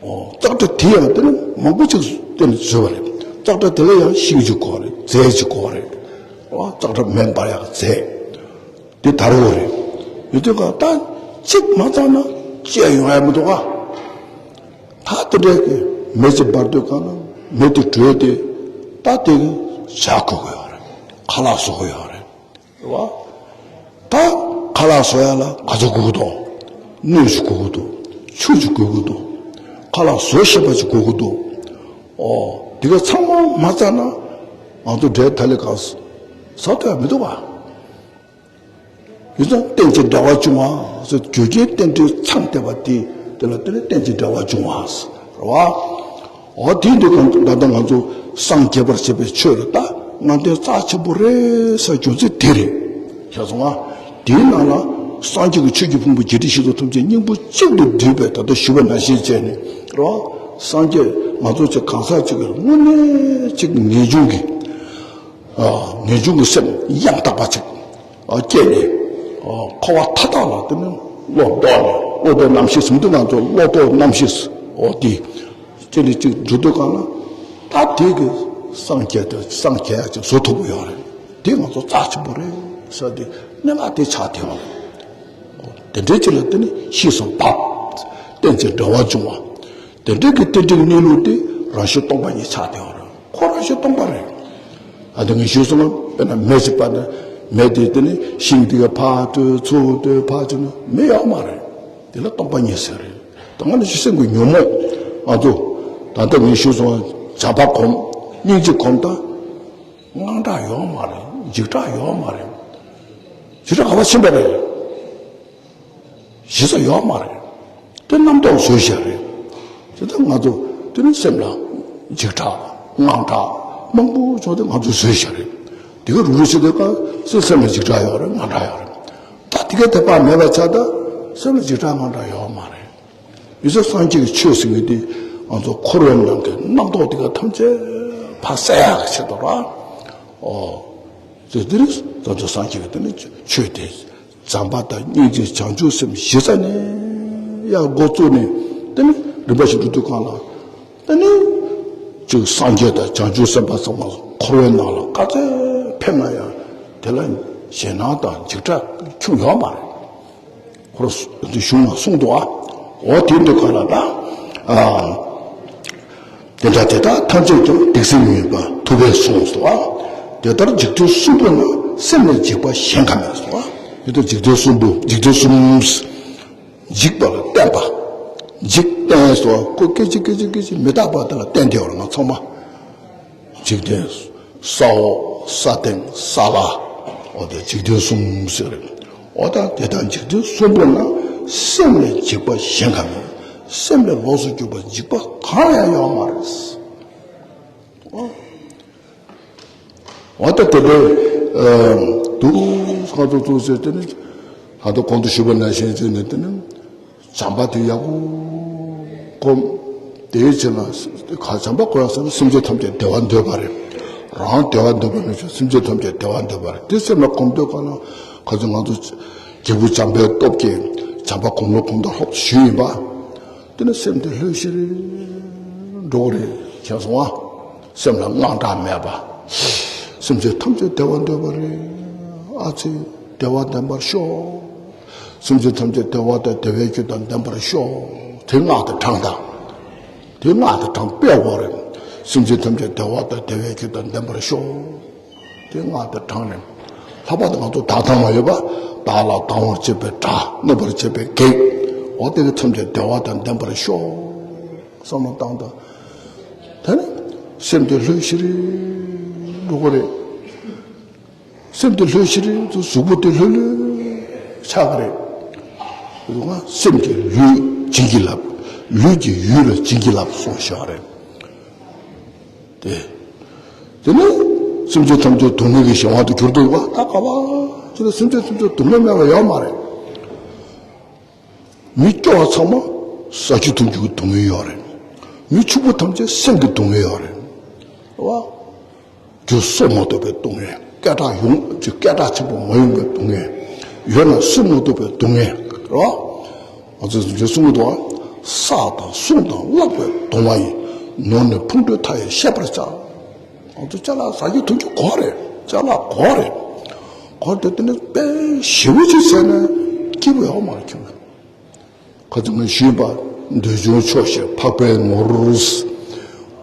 ཨོ་ལྕགས་དྲ་དེ་ཡང་དེ་ནི་མང་པོ་ཅིག་བཏོན་ནས་བཟོས་པ་རེད། ལྕགས་དྲ་དེ་ལ་ཡང་ཤིང་གཅིག་དགོས་རེད། རྫས་གཅིག་དགོས་རེད། ཨོ་ལྕགས་དྲ་མེ་འབར་ཡག་རྫས་དེ་དར་བོ་རེད། ཡོད་དུས་ག་ད་གཅིག་མ་བཏང་ན་སྐྱེ་ཡོང་ཡ་མི་འདུག་ག་ད་དེ་འདྲའི་གི་མེ་ཅིག་འབར་དུས་གང་ན་མེ་དེ་བྲོས་ཏེ། ད་དེ་གི་ ཇ་དགོས་ཀྱི་ཡོད་རེད། ཁ་ལག་བཟོ་དགོས་ཡོད་རེད། རེད་བ། ད་ཁ་ལག་བཟོ་ཡ་ལ་ག་ཚོད་དགོས་ཀྱི་འདུག་སྣོད་ཅིག་དགོས་ཀྱི་འདུག་ཆུ་ཅིག་དགོས་ཀྱི་འདུག་ཁ་ལག་བཟོ་ཤེས་པ་ཅིག་དགོས་ཀྱི་འདུག་ཨོ། འདི་ག་ཚང་མ་མ་བཙལ་ན་ང་ཚོ་འབྲས་ཐ་ལི་ག་ཟ་ཐུབ་ཡ་མི་འདུག་བ། ཡིན་ཙང་རྟེན་ཅིང་འབྲེལ་བར་འབྱུང་བ་ཟེར། རྒྱུ་རྐྱེན་རྟེན་འབྲེལ་ཚང་བསྡད་པ་དེ། དེ་ལ་དེ་ལ་རྟེན་ཅིང་འབྲེལ་བར་འབྱུང་བ་ཟེར་བ། འོ་དེ་འདི་གང་ད་ལྟ་ང་ཚོ་སངས་རྒྱས་པར་བྱེད་པའི་ཆོས་ལ་ད་ལྔ་ལྡན་རྩ་ཆེན་པོ་རེད་ཟེར་རྒྱུ་མཚན་དེ་རེད། ཤེས་སོང་ང་། དེའི་ནང་ལ་སངས་རྒྱས་ཀྱི་ཆོས་ཀྱི་ཕུང་པོ་བརྒྱད་ཁྲི་བཞི་སྟོང་ཐམས་ཅད་སྙིང་པོ་གཅིག་ཏུ་བསྡུས་པའི། ད་ལྟ་ཞུས་པ་ནང་བཞིན་བྱས་ནས་རེད་བ། སངས་རྒྱས་ང་ཚོ་ཅིག་གང་ཟག་ཅིག་གི་དངོས་གནས་ཅིག་ངེས་འབྱུང་གི་ངེས་འབྱུང་གི་སེམས་ཡང་དག་པ་ཅིག་སྐྱེས་ནས། འཁོར་བ་མཐའ་དག་ལ་དེ་ནི་བློ་ལྡོག་ནས། བློ་ལྡོག་རྣམ་ཤེས་ཟེར་དུས་ང་ཚོ་བློ་ལྡོག་རྣམ་ཤེས། འོ་དེ་སྐྱེས་ནས་ཅིག་འགྲོ་དུས་གང་ལ། ད་དེ་གི་སངས་རྒྱས་དེ་སངས་རྒྱས་ཡ་ཅིག་བཟོ་ཐུབ་ཀྱི་ཡོད་རེད། དེ་ང་ཚོ་རྩ་ཆེན་པོ་རེད་ཟེར་ཏེ་གནད་འགག་དེ་ཆགས་བསྡད་ཡོད་རེད། དེ་འདྲའི་ཅིག་ལ་དེ་ནི་ཤེས་སུ་བབ། རྟེན་ཅིང་འབྲེལ་བར་འབྱུང་བ། དེ་འདྲའི་གི་རྟེན་འབྲེལ་གནས་ལུགས་དེ་རང་བཞིན་སྟོང་པ་ཉིད་ཆགས་བསྡད་ཡོད་རེད། ཁོ་རང་བཞིན་སྟོང་པ་རེད། ཨ་དེ་ངས་ཞུས་སོང་ང་། དཔེར་ན་མེ་ཅིག་སྤར་ན། མེ་དེ་དེ་ནི་ཤིང་དེ་ག་ཕར་བྲོས་ཚུར་བྲོས་ཕར་བྱས་ན་མེ་ཡོད་མ་རེད། དེ་ལ་སྟོང་པ་ཉིད་ཟེར་རེད། ད་ང་ནི་ཅི་སེམས་ཀྱི་ཉོན་མོངས། ང་ཚོ་ད་ལྟ་ངས་ཞུས་སོང་ང་། བྱམས་པ་གོམས། སྙིང་རྗེ་གོམས་ད། དངངས་སྐྲག་ཡོད་མ་རེད། འཇིགས་སྐྲག་ཡོད་མ་རེད། འཇིགས་སྐྲག་ག་པར་ཕྱིན་པ་རེད། གཞི་རྩ་ཡོད་མ་རེད། དེ་རྣམ་རྟོག་བཟོས་བཞག་རེད། དེ་ལྟར་ང་ཚོ་དེ་ནི་སེམས་ལ་འཇིགས་སྐྲག་དངངས་སྐྲག་མང་པོ་བྱུང་སྟེ་ང་ཚོ་བཟོས་བཞག་རེད། དེ་ག་རུ་རུ་བྱེད་དུས་ཀ་སེམས་སེམས་ལ་འཇིགས་སྐྲག་ཡོད་རེད། དངངས་སྐྲག་ཡོད་རེད། ད་དེ་ག་དེ་བ་མེད་པ་ཆགས་ད་སེམས་ལ་འཇིགས་སྐྲག་དངངས་སྐྲག་ཡོད་མ་རེད། ཡིན་ཙང་སངས་རྒྱས་ཀྱི་ཆོས་ཟེར་མཁན་དེ་ང་ཚོ་འཁོར་བའི་ནང་གི་རྣམ་རྟོག་དེ་ག་ཐམས་ཅད་ཕར་བསལ་ཡག་གི་ཆེད་དུ་ར། ཨོ། དེ་དེ་རིང་ང་ཚོ་སངས་རྒྱས་ཀྱི་དེ་ནི་ཆོས་དེ། བྱམས་པ་དང་སྙིང་རྗེ་བྱང་ཆུབ་སེམས་གཞི་རྩ་ནས་ཡར་འགོ་བཙུགས་ནས། དེ་ནི་རིམ་པ་བཞིན་དུ་འདུག་གང་ལ། དེ་ནི་ཅིག་སངས་རྒྱས་དང་བྱང་ཆུབ་སེམས་དཔའ་ཚང་མ་འཁོར་བའི་ནང་ལ་ག་ཚོད་ཕེབས་ན་ཡང་དེ་ལ་ཞེད་སྣང་དང་འཇིགས་སྐྲག་ཁྱོན་ཡོད་མ་རེད། ཁོ་ར་གཞུང་ལ་གསུངས་འདུག་ཨ། འོ་དེ་འདི་ག་ལ་ད། ཨ། དེ་འདྲ་དེ་དག་ཐམས་ཅད་ཀྱང་སྡིག་སེམས་ཉེས་པ་ཐུབ་པས་གསུངས་སོ། དེ་ལྟར་འཇིག་རྟེན་གསུམ་པོ་ན་སེམས་ལས་འཇིགས་པ་གཞན་གང་མེད་སོ། དེ་ལྟར་འཇིག་རྟེན་གསུམ་པོ། འཇིག་རྟེན་གསུམ། འཇིགས་པ་ལ་བརྟེན་པ། འཇིག་རྟེན་སོ་ཁོ་སྐད་ཅིག་སྐད་ཅིག་སྐད་ཅིག་མི་རྟག་པ་དེ་ལ་བརྟེན་བསྡད་ཡོད་རེད་ང་ཚང་མ། འཇིག་རྟེན། ས་འོག་ས་སྟེང་ས་བླ། འོ་དེ་འཇིག་རྟེན་གསུམ་ཟེར་རེད། འོ་ད་དེ་དག་འཇིག་རྟེན་གསུམ་པོ་ན་སེམས་ལས་འཇིགས་པ་གཞན་གང་མེད། སེམས་ལས་ལོགས་སུ་གྱུར་པ་འཇིགས་པ་གང་ཡང་ཡོད་མ་རེད། འོ། འོ་ད་དེ་ལས་འདུག་ཁ་ཐུག་ཐུག་ཟེར་དེ་ནི། ད་ལྟ་གོང་དུ་ཞུས་པ་ནང་བཞིན་བྱས་ནས་དེ་ནི། བྱམས་པ་དེ་ཡག་པོ་གོམས། དེའི་ཕྱིར་ན་ག་བྱམས་པ་གོ་ཡག་ཟེར་ན་སེམས་ཅན་ཐམས་ཅད་བདེ་བ་འདོད་པ་རེད། རང་བདེ་བ་འདོད་པ་ནང་བཞིན་སེམས་ཅན་ཐམས་ཅད་བདེ་བ་འདོད་པ་རེད། དེ་སེམས་ལ་གོམས་དུས་གང་ལ་ག་ཚོད་ང་ཚོ་སྐྱེས་བུ་བྱམས་པའི་སྟོབས་ཀྱིས་བྱམས་པ་གོམས་ལ་གོམས་དང་ལྷོག་ཏུ་ཞུས་ཡིན་པ། དེ་ནི་སེམས་དེ་ལྷོད་ཤིག་རེ་འགྲོ་གི་རེད། མཁྱེན་སོང་ང་། སེམས་ལ་དངངས་སྐྲག་མེད་པ། སེམས་ཅན་ཐམས་ཅད་བདེ་བ་འདོད་པ་རེད། ཨ་ཙི། བདེ་བ་ལྡན་པར་ཤོག། སེམས་ཅན་ཐམས་ཅད་བདེ་བ་དང་བདེ་བའི་རྒྱུ་དང་ལྡན་པར་ཤོག། དེ་སྔགས་དེ་བགྲངས་དང་། དེ་སྔགས་དེ་བགྲངས་པས་འོ་རེད། སེམས་ཅན་ཐམས་ཅད་བདེ་བ་དང་བདེ་བའི་རྒྱུ་དང་ལྡན་པར་ཤོག། དེ་སྔགས་དེ་བགྲངས་ནས། ལྷག་པར་དུ་ང་ཚོ་བདག་དང་མ་ཡོད་པ། བདག་ལ་སྡང་བར་བྱེད་པའི་དགྲ། གནོད་པར་བྱེད་པའི་བགེགས། འོ་དེ་གི་ཐམས་ཅད་བདེ་བ་དང་ལྡན་པར་ཤོག། བསམ་བློ་བཏང་དང་། དེ་ནས་སེམས་དེ་ལྷོད་ཤིག་རེ་འགྲོ་གི་རེད། སེམས་དེ་ལྷོད་ཤིག་རེ་དུ་གཟུགས་པོ་དེ་ལྷོད་ལྷོད་ཆགས་ཀྱི་རེད། དེ་ང་སེམས་ཀྱི་ལུས་བྱིན་གྱིས་བརླབས། ལུས་ཀྱི་ཡུལ་ལ་བྱིན་གྱིས་བརླབས་གསུངས་བཞག་རེད། དེ། དེ་ནས་སེམས་ཅན་ཐམས་ཅད་སྡུག་བསྔལ་གྱི་གཞན་དབང་དུ་གྱུར་འདུག་པ། ད་ག་བ་ཅི་ལ་སེམས་ཅན་ཐམས་ཅད་སྡུག་བསྔལ་མེད་པ་ཡོད་མ་རེད། མི་སྐྱོ་བ་ཚང་མ་ཟ་རྒྱུ་འཐུང་རྒྱུ་གི་སྡུག་བསྔལ་ཡོད་རེད། མི་ཕྱུག་པོ་ཐམས་ཅད་སེམས་ཀྱི་སྡུག་བསྔལ་ཡོད་རེད། རེད་བ། རྒྱུ་གསོ་མ་ཐུབ་པའི་སྡུག་བསྔལ། སྐད་གྲགས་ཡོང་རྒྱུ་སྐད་གྲགས་ཆེན་པོ་མ་ཡོང་བའི་སྡུག་བསྔལ། ཡོད་ན་གསོ་མ་ཐུབ་པའི་སྡུག་བསྔལ། རེད་བ། ང་ཚོས་རྗེས་གསུང་གི་འདུག་བ། བསགས་དང་བསྲུང་དང་བརླག་པའི་གདུང་བ་ཡིས། ནོར་ནི་ཕུང་ཁྲོལ་མཐའ་ཡས་ཤེས་པར་བྱ། ང་ཚོ་ཅ་ལག་ཟ་རྒྱུ་འཐུང་རྒྱུ་དགོས་རེད། ཅ་ལག་དགོས་རེད། དགོས་རེད་དེ་ནི་དཔེ་ཞེ་པོ་ཅིག་བྱས་ན་སྐྱིད་པོ་ཡོད་མ་རེད་ཁྱོད། ཁ་ཚོ་ངས་ཞུས་པ། འདོད་ཆུང་ཆོག་ཤེས་འཕགས་པའི་ནོར།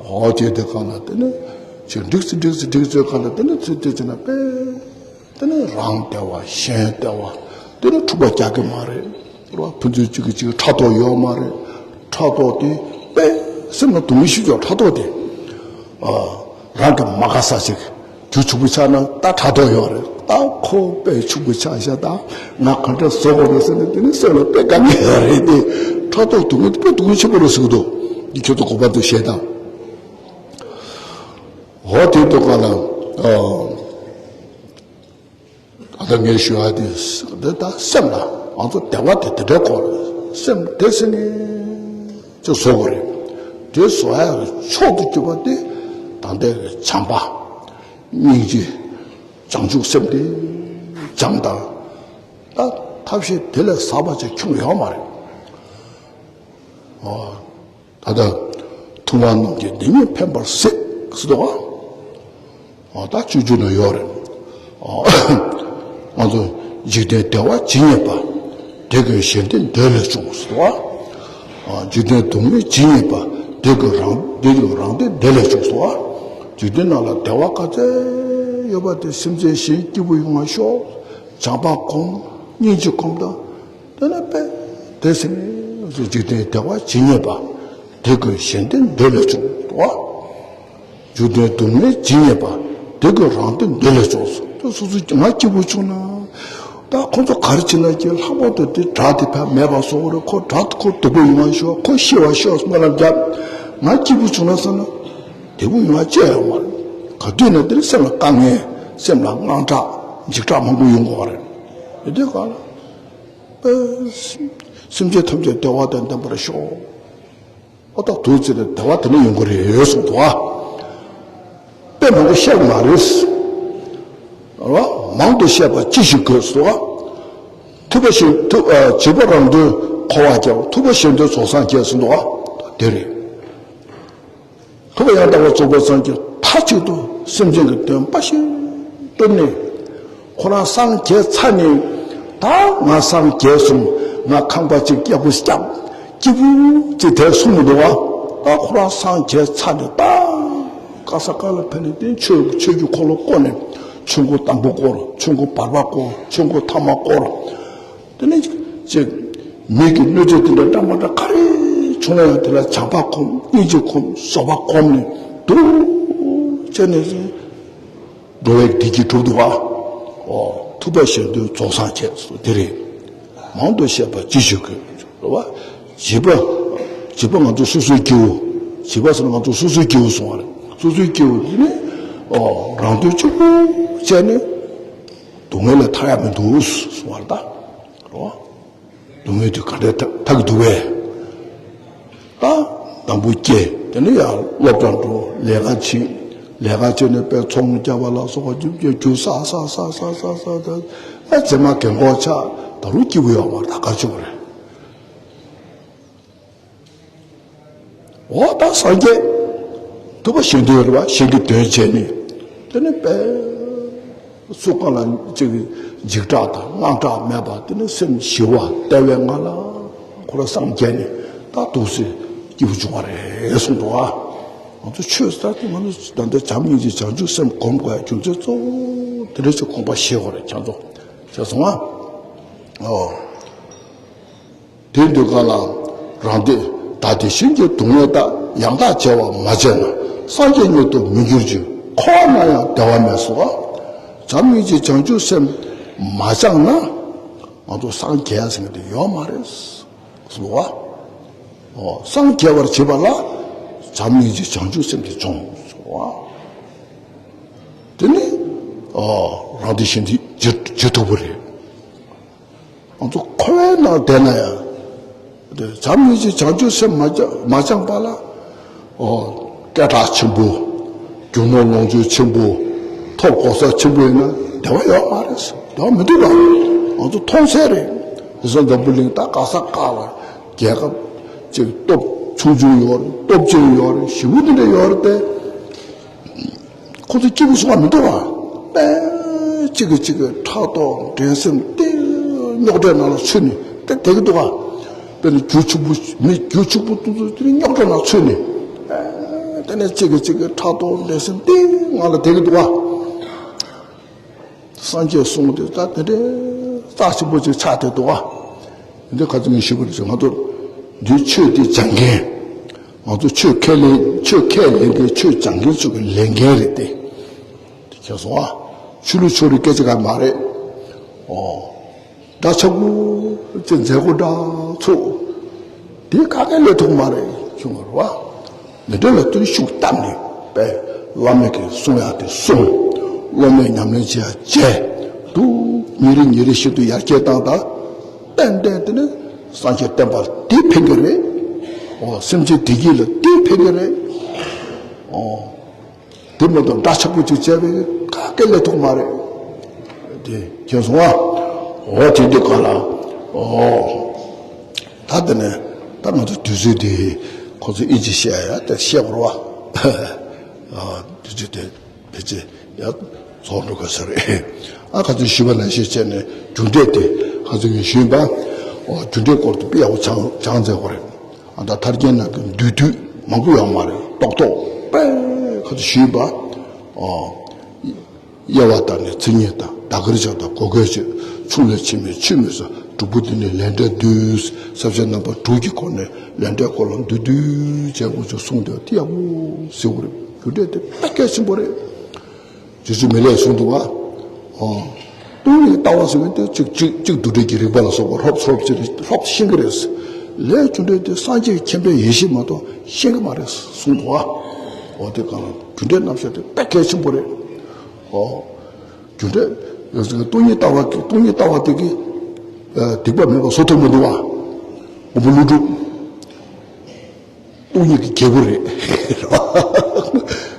འོ་དེ་དེ་གང་ལ་དེ་ནི། ཅིག་འགྲིག་སི་འགྲིག་སི་འགྲིག་སི་ག་ལ་དེ་ནི་ཚེ་དེ་ཅི་ན་པས། དེ་ནི་རང་བདེ་བ་གཞན་བདེ་བ། དེ་ནི་འཁྲུག་པ་རྒྱག་གི་མ་རེད། རེད་བ། ཕན་ཚུན་གཅིག་གིས་གཅིག་ཕྲག་དོག་ཡོད་མ་རེད། ཕྲག་དོག་དེ་པས་སེམས་ལ་སྡུག་བསྔལ་ཞིག་ཡོད། ཕྲག་དོག་དེ། ཨ། རང་གི་མ་དགའ་ས་ཞིག་རྒྱུ་ཕྱུག་པོ་ཆགས་ན་ད་ཕྲག་དོག་ཡོད་རེད། ད་ཁོ་པས་ཕྱུག་པོ་ཆགས་ཤག་ད་ང་ག་འདྲ་བཟོ་དགོས་རེད་ཟེར་ནས་དེ་ནི་སེམས་ལ་དཔེ་དགའ་ངེས་ཡོད་རེད་དེ། ཕྲག་དོག་སྡུག་བསྔལ་དེ་དཔེ་སྡུག་བསྔལ་ཆེན་པོ་རེད་ཟེར་གི་འདུག་འདི་ཁྱོད་ཚོ་གོ་བ་དུ་བཤད་དང་། འོ་དེ་འདུག་ག་ལ། ཨ། ད་ལྟ་ངས་ཞུ་ཡ་དེ་འདི་ད་སེམས་ལ་ང་ཚོ་བདེ་བ་དེ་དེ་འདྲའི་སྐོར་སེམས་བདེ་སེ་ནས་ཅིག་བཟོ་དགོས་རེད། དེ་བཟོ་ཡ་གི་མཆོག་ཏུ་གྱུར་པ་དེ་ད་ལྟའི་གི་བྱམས་པ། སྙིང་རྗེ། བྱང་ཆུབ་སེམས་དེ་སྦྱངས་དང་། ད་ཐབས་ཤེས་དེ་ལས་ཟབ་པ་ཅིག་ཁྱོན་ཡོད་མ་རེད། ཨོ། ད་ལྟ་ཐུབ་དབང་རྣམས་ཀྱིས་འདི་ཉིད་ཕན་པར་སྲིད་ཟེར་འདུག་ག་འོ་ད་སྤྱོད་འཇུག་ན་ཡོད་རེད། ཨོ། ང་ཚོ་འཇིག་རྟེན་བདེ་བ་ཇི་སྙེད་པ། དེ་ཀུན་གཞན་དོན་འདོད་ལས་བྱུང་ཟེར་འདུག་ག་འཇིག་རྟེན་སྡུག་བསྔལ་ཇི་སྙེད་པ། དེ་ཀུན་རང་དེ་ཀུན་རང་དོན་འདོད་ལས་བྱུང་ཟེར་འདུག་ག་འཇིག་རྟེན་ནང་ལ་བདེ་བ་ག་ཚད་ཡོད་པ་དེ་སེམས་ཅན་གཞན་སྐྱིད་པོ་ཡོང་བ་ཤོག་བྱམས་པ་སྒོམ། སྙིང་རྗེ་སྒོམ་དང་། དེ་ནས་པས་དེ་སེམས་འཇིག་རྟེན་བདེ་བ་ཇི་སྙེད་པ། དེ་ཀུན་གཞན་དོན་འདོད་ལས་བྱུང་བ། འཇིག་རྟེན་སྡུག་བསྔལ་ཇི་སྙེད་པ། དེ་ཀུན་རང་དོན་འདོད་ལས་བྱུང་། དེ་སོ་སོ་ང་སྐྱིད་པོ་བྱུང་ན། ད་ཁོ་ཚོ་ག་རེ་བྱེད་ན་ཀྱི་ལྷག་པར་དུ་དེ་དགྲ་དེ་ཕར་མེད་པ་བཟོ་དགོས་རེད། ཁོ་དགྲ་ཁོ་སྡུག་པོ་ཡོང་བ་ཤོག་ཁོ་ཤི་བ་ཤོག་སྨོན་ལམ་རྒྱབ། ང་སྐྱིད་པོ་བྱུང་ན་བསམ་ན། བདེ་པོ་ཡོང་བ་ཅི་ཡང་མ་རེད། ག་དུས་ན་དེར་སེམས་ལ་དཀའ་ངལ་སེམས་ལ་དངངས་སྐྲག་འཇིགས་སྐྲག་མང་པོ་ཡོང་གི་རེད། དེ་དུས་གང་ལ། སེམས་ཅན་ཐམས་ཅད་བདེ་བ་དང་ལྡན་པར་ཤོག་ཨོ་ད་དུས་ཚོད་ནས་བདེ་བ་དེ་ནས་ཡོང་གི་རེད་གསུངས་འདུག་ཨ། དཔེ་མང་པོ་བཤད་མ་རེད། རེད་བ། མང་དུ་བཤད་པ་ཅི་ཞིག་དགོས་སུ་བ། ཐུབ་པ་གཞན་ཐུབ་ཨ་བྱིས་པ་རང་དོན་འཁོར་བར་བསྐྱལ། ཐུབ་པ་གཞན་དོན་རྫོགས་སངས་རྒྱས་སུ་འདུག་ཨ། དེ་རེད། ཐུབ་པ་ཡང་དག་པར་རྫོགས་པའི་སངས་རྒྱས་མཐའ་གཅིག་ཏུ་སེམས་ཅན་གྱི་དོན་དཔའ་ཞིང་གཏུབ་ནས། ཁོ་རང་སངས་རྒྱས་ཚར་ནས། ད་ང་སངས་རྒྱས་སོང་། ང་ཁང་པ་གཅིག་སྐྱིད་པོ་བརྒྱབ། སྐྱིད་པོ་ཅིག་དེར་སོང་མི་འདུག་བ། ད་ཁོ་རང་སངས་རྒྱས་ཚར་ནས་ད་ག་ས་ག་ལ་ཕེབས་ནས་དེ་ཆོས་ཆོས་ཀྱི་འཁོར་ལོ་བསྐོར་ནས། ཆོས་འཁོར་དང་པོ་བསྐོར། ཆོས་འཁོར་བར་པ་བསྐོར། ཆོས་འཁོར་ཐ་མ་བསྐོར། དེ་ནས་ཅིག་མི་གི་གནོད་བྱེད་དེ་འདྲ་འདྲ་མ་འདྲ་ག་རེ་བྱུང་ན་ཡང་དེ་ལ་བྱམས་པ་སྒོམ། སྙིང་རྗེ་སྒོམ། བཟོད་པ་སྒོམ་ནས་འདུག་བྱས་ནས་ཅིག་འགྲོ་བའི་བདེ་སྐྱིད་སྒྲུབ་འདུག་བ། ཨོ། ཐུབ་པ་གཞན་དོན་རྫོགས་སངས་རྒྱས་སོ་དེ་རེད། མང་དུ་བཤད་པ་ཅི་ཞིག་དགོས། རེད་བ། བྱིས་པ། བྱིས་པ་ང་ཚོ་སོ་སོའི་སྐྱེ་བོ། བྱིས་པ་ཟེར་ན་ང་ཚོ་སོ་སོའི་སྐྱེ་བོ་སོང་བ་རེད། སོ་སོའི་སྐྱེ་བོ་དེ་ནི། ཨོ། རང་དོན་གཅིག་པུ་བྱས་ནས་སྡུག་བསྔལ་ལས་ཐར་ཡ་མི་འདུག་སོང་བ་རེད་ད། རེད་བ། སྡུག་བསྔལ་དུས་ག་འདྲ་ཐག་ཐག་གི་འདུག་བས། ད་དང་པོ་སྐྱེ། དེ་ནས་ཡང་སློབ་གྲྭ་འགྲོ། ལས་ཀ་བྱེད། ལས་ཀ་བྱས་ནས་དཔེ་ཚོང་རྒྱག་པ་ལ་སོགས་པ་རྒྱུ་རྒྱུ་རྒྱུ་ས་ས་ས་ས་ས་ས་ད་ཨ་རྗེས་མ་རྒན་གོག་ཆགས། ད་རུང་སྐྱིད་པོ་ཡོད་མ་རེད། ད་ག་ཆོག་རེད། འོ་ད་སངས་རྒྱས། ཐུབ་པ་གཞན་དོན་རེད་བ། གཞན་གྱི་དོན་བྱས་ནས། དེ་ནི་དཔེ་སུ་གང་ལ་ཅིག་འཇིགས་སྐྲག་དང་དངངས་སྐྲག་མེད་པ། དེ་ནི་སེམས་ཞི་བ་དལ་བའི་ངང་ལ་ཁོ་རང་སངས་རྒྱས་ནས་ད་འདུག་སེ་སྐྱིད་པོ་བྱུང་བ་རེད་གསུངས་འདུག་ཨ། ང་ཚོ་ཆོས་ཟེར་དེ་ང་ཚོ་ད་ལྟ་བྱམས་སྙིང་རྗེ་བྱང་ཆུབ་སེམས་སྒོམ་དགོས་ཡ་རྒྱུ་མཚན་གཙོ་བོ་དེ་འདྲ་ཅིག་དགོངས་པ་བཞེས་དགོས་རེད། ཁྱེད་ཚོ་ཤེས་སོང་ཨ། ཨོ། དེ་འདུག་ག་ལ། རང་སྡེ་བདག་སྡེ་གཞན་གྱི་སྡུག་བསྔལ་དག་ཡང་དག་བྱ་བ་མ་བྱས་ན། སངས་རྒྱས་ཉིད་དུ་མི་འགྱུར་ཞིང་། འཁོར་བ་ན་ཡང་བདེ་བ་མེད་སོ། བྱམས་སྙིང་རྗེ་བྱང་ཆུབ་སེམས་མ་སྦྱངས་ན། ང་ཚོ་སངས་རྒྱས་ཟེར་མཁན་དེ་ཡོད་མ་རེད། གསུངས་པ། ཨོ། སངས་རྒྱས་པར་བྱེད་པ་ལ་བྱམས་སྙིང་རྗེ་བྱང་ཆུབ་སེམས་དེ་སྦྱོང་གསུངས་པ། དེ་ནི། ཨོ། རང་སྡེ་གཞན་སྡེ་བྱེད་བྱེད་ཐུབ་པ་རེད། ང་ཚོ་འཁོར་བའི་ནང་བསྡད་ན་ཡང་། དེ་བྱམས་སྙིང་རྗེ་བྱང་ཆུབ་སེམས་མ་སྦྱང་མ་སྦྱངས་པ་ལ། ཨོ། སྐད་གྲགས་ཆེན་པོ། རྒྱུ་ནོར་ལོངས་སྤྱོད་ཆེན་པོ། ཐོབ་གོ་ས་ཆེན་པོ་ཡིན་ན་བདེ་བ་ཡོད་མ་རེད། བདེ་བ་མི་འདུག་ལ། ང་ཚོ་མཐོང་གསལ་རེད། དེང་སང་འཛམ་བུ་གླིང་ད་ག་ས་ག་ལ་རྒྱལ་ཁབ་ཅིག་སྟོབས་ཆུང་ཆུང་ཡོད་རེད། སྟོབས་ཆེན་ཡོད་རེད། ཞེ་པོ་དེ་འདྲ་ཡོད་རེད་དེ། ཁོ་ཚོ་སྐྱིད་པོ་སོང་བ་མི་འདུག་བ། དཔེ་གཅིག་གིས་གཅིག་གི་ཕྲག་དོག་འགྲན་སེམས་དེ་རྙོག་དྲའི་ནང་ལ་ཚུད་ནས་དེ་བསྡད་ཀྱི་འདུག་བ། དཔེར་ན་རྒྱུ་ཕྱུག་པོ་མི་རྒྱུ་ཕྱུག་པོ་དེ་ཚོ་དེ་རྙོག་དྲའི་ནང་ཚུད་ནས་དཔེ་ ནས་གཅིག་གིས་གཅིག་གི་ཕྲག་དོག་འདྲེ་སེམས་དེ་ངང་ལ་བསྡད་ཀྱི་འདུག་བ། སངས་རྒྱས་གསུང་དེ་ད་དེ་འདྲའི་རྩ་ཆེན་པོ་ཅིག་ཆགས་བསྡད་འདུག་བ། འདི་ཁ་ཚིག་ངས་ཞུས་པ་རེད། ང་ཚོ་འདི་ཆོས་འདི་སྦྱང་མཁན། ང་ཚོ་ཆོས་ཁས་ལེན་ཆོས་ཁས་ལེན་མཁན་ཆོས་སྦྱང་མཁན་ཚོ་གི་ལས་འགན་རེད་དེ། དེ་ཁྱེད་སོང་ཨ། ཆོས་ལུགས་ཕྱོགས་རིས་སྐད་ཆ་ག་མ་རེད། ཨོ། འདྲ་ཆགས་པོ་ཅིག་མཛད་སྒོ་འདྲ་ཚོགས། དེ་ག་གེ་ལས་ཐུབ་མ་རེད་ཁྱོད་ང་རུ་བ། མི་འདྲ་ལ་བརྟེན་ཤུགས་བཏབ་ནས་པས་བླ་མེད་ཀྱི་གསུང་ཡག་དེ་གསུང་། སློབ་མས་ཉམས་ལེན་བྱེད་ཡག་བྱས། འདུག་ཉིན་རེ་ཉིན་རེ་བཞིན་དུ་ཡར་རྒྱས་བཏང་དང་། ཏན་ཏན་དེ་ནི་སངས་རྒྱས་བསྟན་པ་དེ་ཕན་གྱི་རེད། ཨོ་སེམས་ཅན་བདེ་སྐྱིད་ལ་དེ་ཕན་གྱི་རེད། ཨོ། དེ་མ་གཏོགས་འདྲ་ཆགས་པོ་ཅིག་བྱས་པས་ག་གེ་ལས་ཐུབ་མ་རེད། དེ་ཁྱེད་སོང་ཨ། འོ་དེ་འདི་ག་ལ། འོ། ད་དེ་ནས་ད་ང་ཚོ་དུས་ཚོད་འདི་ཁོ་ཚོ་ཨིན་ཇི་བཤད་ཡ་དེ་བཤད་དགོས་རེད་བ། ཨ་དུས་ཚོད་དེ་ཕལ་ཆེར་ཡ་རྫོགས་འགྲོ་ག་ས་རེད། ཨ་ཁ་ཚོས་ཞུས་པ་ནང་བཞིན་བྱས་ནས་རྒྱུ་འབྲས་དེ་ཁ་ཚོས་ངས་ཞུས་པ། འོ་རྒྱུ་འབྲས་སྐོར་དུ་དཔེ་ཡག་པོ་སྦྱང་སྦྱང་མཛད་དགོས་རེད། ཨ་ད་ཐར་རྒྱན་ནང་གི་བསྡུས་བསྡུས་མང་པོ་ཡོད་མ་རེད། རྡོག་རྡོག་པས་ཁ་ཚོས་ཞུས་པ། ཨོ། དབྱེ་བ་དང་ནི་མཚན་ཉིད་དང་བདག་གིར་བྱ་དང་གོ་གོལ་བྱེད། ཆུང་ལས་ཆེ་མིན་ཆུད་མི་ཟ། དྲུག་པོ་དེ་ནི་ལས་འབྲས་བསྡུས། ས་བཅད་རྣམ་པ་དྲུག་གི་སྒོ་ནས་ལས་འབྲས་སྐོར་ལ་བསྡུས་བསྡུས་བྱས་དགོས་ཚུལ་གསུངས་ཏེ་དེ་ཡག་པོ་ཟེར་བ་རེད། རྒྱུ་འབྲས་དེ་དཔེ་གལ་ཆེན་པོ་རེད། རྗེ་བཙུན་མི་ལས་གསུངས་འདུག་བ། ཨོ། སྟོང་ཉིད་ལྟ་བ་ཟེར་མཁན་དེ་གཅིག་གཅིག་གཅིག་རྡུལ་བྲལ་གྱི་རིག་པ་ལ་སོགས་པ་ལྷོབ་ལྷོབ་ཅིག་ལྷོབ་ཤེས་ཀྱི་རེད། ལས་རྒྱུ་འབྲས་དེ་སངས་རྒྱས་ཀྱི་མཁྱེན་པའི་ཡེ་ཤེས་མ་གཏོགས་ཤེས་ཀྱི་མ་རེད་གསུངས་འདུག་བ། འོ་དེ་གང་ལ་རྒྱུ་འབྲས་རྣམ་གཞག་དེ་དཔེ་གལ་ཆེན་པོ་རེད། ཨོ། རྒྱུ་འབྲས་སྟོང་ཉིད་ལྟ་བ་གི་སྟོང་ཉིད་ལྟ་བ་དེ་གི་སྡིག་པ་མེད་པ་བཟོ་ཐུབ་མི་འདུག་བ། དབང་པོ་ཀླུ་སྒྲུབ། སྟོང་ཉིད་ཀྱི་རྒྱལ་པོ་རེད།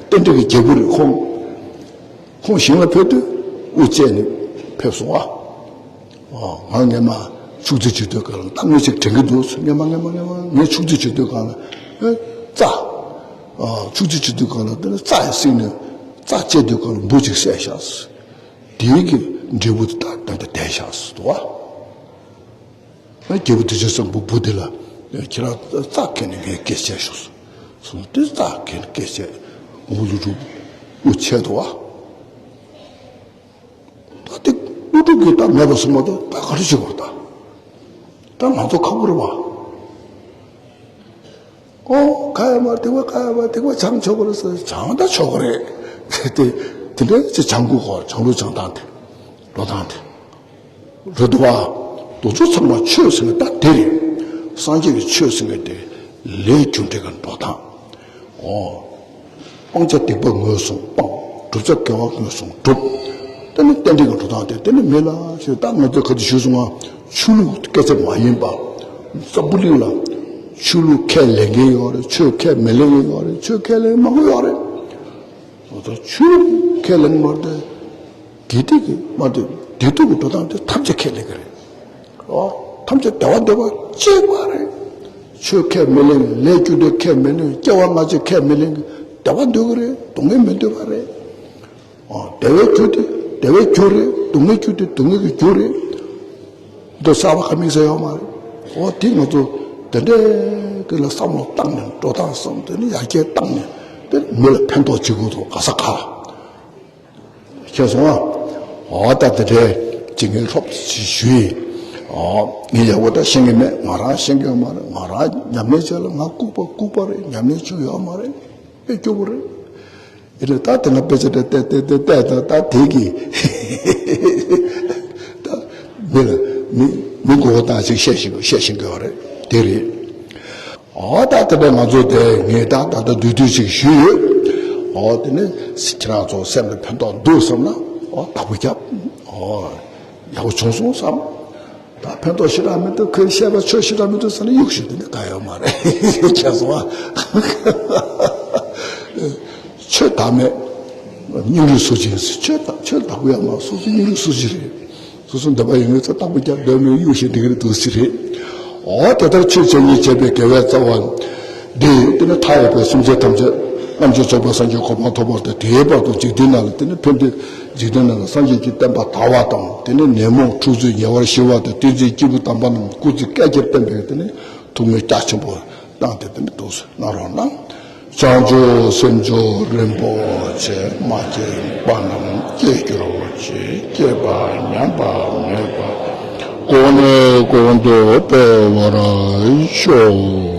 རྟེན་འབྲེལ་གྱི་རྒྱལ་པོ་རེད་ཁོང་། ཁོང་ཞིང་ལ་ཕེབས་དུས་དབུ་བཅད་ནས་ཕེབས་སོང་ཨ། ང་སྔས་མ་ཕྱུགས་རྫི་བྱེད་དུས་སྒང་ལ་ད་དངོས་གཅིག་དྲན་གྱི་འདུག་སྔས་མ་སྔས་མ་སྔས་མ་ངས་ཕྱུགས་རྫི་བྱེད་དུས་སྒང་ལ་རྩྭ། ཕྱུགས་རྫི་བྱེད་དུས་སྒང་ལ་དེ་ནས་རྩྭ་ཡི་སྲིང་ནས་རྩྭ་བཅད་དུས་སྒང་ལ་འབུ་ཅིག་བསད་བཞག་དེའི་གི་འབྲས་བུ་དེ་ད་ད་ལྟ་བསྡད་བཞག་སོང་འདུག་ཨ། རྒྱལ་པོ་དེ་ཚོའི་བསམ་པ་བུ་དེ་ལ་ཁྱེད་རང་རྩྭ་ཁྱེར་ནས་ངས་སྐད་ཆ་ཞུ་སོང་། དེ་རྩྭ་ཁྱེར་ནས་སྐད་ཆ་འུ་ལུ་ཕྲུག་དབུ་ཆད་དོ་བ། ད་དེ་ཨུ་ཕྲུག་གིས་ད་མེད་པ་སོང་མ་གཏོགས་ད་ག་རེ་བྱེད་དགོས་ད། ད་ང་ཚོ་ཁག་པོ་རེད་བ། ཨོ་ཁ་ཡ་མ་དེ་བ་ཁ་ཡ་མ་དེ་བ་བྱང་ཆོག་གི་རེད་ཟེར་བྱང་ད་ཆོག་གི་རེད། དེ་དེ་འདྲའི་ཅི་བྱང་དགོས་གོ་བྱང་ལུགས་བྱང་སྟངས་དེ་འགྲོ་སྟངས་དེ། རེད་འདུག་བ། དེ་ཚོ་ཚང་མ་ཆོས་ཟེར་མཁན་ད་དེ་རེད། སངས་རྒྱས་ཀྱི་ཆོས་ཟེར་མཁན་དེ་ལས་རྒྱུ་འབྲས་ཀྱི་འགྲོ་སྟངས། ཨོ། སྤང་བྱ་སྡིག་པ་ངོས་བཟུང་སྤང་། བསྒྲུབ་བྱ་དགེ་བ་ངོས་བཟུང་བསྒྲུབ། དེ་ནི་རྟེན་འབྲེལ་གྱི་འགྲོ་སྟངས་དེ་དེ་ནི་མི་ལ་ཞེས་ད་ང་ཚོས་ག་དུས་ཞུས་སོང་ང་། ཆོས་ལུགས་སྐད་ཆ་མ་ཡིན་པ། འཛམ་བུ་གླིང་ལ་ཆོས་ལུགས་ཁས་ལེན་མཁན་ཡོད་རེད། ཆོས་ཁས་མི་ལེན་མཁན་ཡོད་རེད། ཆོས་ཁས་ལེན་མང་པོ་ཡོད་རེད། ད་ཆོས་ཁས་ལེན་མ་རེད། དགེ་སྡིག་གི་མ་དེ་བདེ་སྡུག་གི་འགྲོ་སྟངས་དེ་ཐམས་ཅད་ཁས་ལེན་གི་རེད། ཨོ། ཐམས་ཅད་བདེ་བ་འདོད་པ་གཅིག་པ་རེད། ཆོས་ཁས་མི་ལེན། ལས་རྒྱུ་འབྲས་ཁས་མི་ལེན། སྐྱེ་བ་སྔ་ཕྱི་ཁས་མི་ལེན། བདེ་བ་འདོད་གི་རེད། སྡུག་བསྔལ་མི་འདོད་པ་རེད། ཨོ། བདེ་བའི་རྒྱུ་དེ་བདེ་བའི་རྒྱུ་རེད། སྡུག་བསྔལ་རྒྱུ་དེ་སྡུག་བསྔལ་གྱི་རྒྱུ་རེད། འདི་གསར་པ་ག་མིག་ཟེར་ཡོད་མ་རེད། ཨོ་དེ་ང་ཚོ་དེ་འདྲའི་གི་ལ་བསམ་བློ་བཏང་ནས་འགྲོ་སྟངས་བསམ་དེ་ནི་ཡར་རྒྱས་བཏང་ནས་དེ་མི་ལ་ཕན་ཐོགས་བྱེད་དགོས་འདུག་ག་ས་ག་ལ། ཁྱེད་སོང་ཨ། ཨོ་ད་དེ་འདྲའི་ཅིག་ངས་སློབ་ཅིག་ཞུས་ཡིན། ཨོ་ངས་ཡག་པོ་ད་ཤེས་ཀྱི་མེད། ང་རང་ཤེས་ཀྱི་ཡོད་མ་རེད། ང་རང་ཉམས་ལེན་བྱས་ལ་ང་ལྐུགས་པ་ལྐུགས་པ་རེད། ཉམས་ལེན་བྱུང་ཡོད་མ་རེད། དཔེ་སྐྱོ་པོ་རེད། ཡིན་ནའི་ད་དེ་ན་དཔེ་ཆ་དེ་བལྟས་བལྟས་བལྟས་བལྟས་ད་ད་དེ་གི་ད་མི་ལ་མི་མི་མགོ་བོ་བཏང་ཞིག་བཤད་ཞིག་བཤད་ཞིག་དགོས་པ་རེད། དེ་རེད། ཨོ་ད་དེ་འདྲ་ང་ཚོ་དེ་ངས་ད་ད་ལྟ་བསྡུས་བསྡུས་ཞིག་ཞུས་ཡོད། ཨོ་དེ་ནི་ཁྱེད་རང་ཚོ་སེམས་ལ་ཕན་ཐོགས་འདུག་བསམ་ན་ཨོ་བདག་པོ་རྒྱབ། ཨོ་ཡག་པོ་བྱུང་སོང་བསམ། ད་ཕན་ཐོགས་ཞེ་དྲག་མི་འདུག་ཁོས་བཤད་པ་ཆོས་ཞེ་དྲག་མི་འདུག་ཟེར་ན་གཡུག་ཞུ་དེ་ནི་ག་ཡོད་མ་རེད། ཁྱེད་སོང་ཨ། ཆོས་བདག་མེད། སྙིང་རུས་སུ་ཅི་ཡིན་ཟེར། ཆོས་བདག་ཆོས་བདག་པོ་ཡང་མ་སོ་སོ་སྙིང་རུས་སུ་ཅི་རེད། སོ་སོ་འདོད་པ་ཡོད་ངེས་ཚོ་བདག་པོ་རྒྱབ་འདོད་མེད་གཡུག་ཞུ་འདི་གི་རེད་འདུག་ཟེར་རེད། ཨོ་དེ་ལྟར་ཆོས་བྱེད་ཉིད་བྱེད་པའི་དགེ་བའི་རྩ་བ། འདི་དེ་ནི་མཐའ་ཡས་པའི་སེམས་ཅན་ཐམས་ཅད་རྣམ་མཁྱེན་རྫོགས་པའི་སངས་རྒྱས་གོ་འཕང་ཐོབ་པར་ཐལ། དེའི་བར་དུ་འཇིག་རྟེན་ན་ལ་དེ་ནི་ཕན་བདེ། འཇིག་རྟེན་ན་ལ་སངས་རྒྱས་ཀྱི་བསྟན་པ་དར་བ་དང་དེ་ནི་ནད་མུག་འཁྲུག་རྩོད་ཉེ་བར་ཞི་བ་དང་བསྟན་འཛིན་སྐྱེས་བུ་དམ་པ་རྣམས་སྐུ་ཚེ་བསྐལ་བརྒྱར་བརྟན་པའི་དེ་ནི་ཐུགས་སྨོན་རྒྱ་ཆེན་པོ་བཏང་སྟེ་དེ་ནི་འདུག་སེ་གནང་རོགས་གནང་། བྱང་ཆུབ་སེམས་མཆོག་རིན་པོ་ཆེ། མ་སྐྱེས་པ་རྣམས་སྐྱེ་གྱུར་ཅིག་སྐྱེས་པ་ཉམས་པ་མེད་པ། གོང་ནས་གོང་དུ་འཕེལ་བར་ཤོག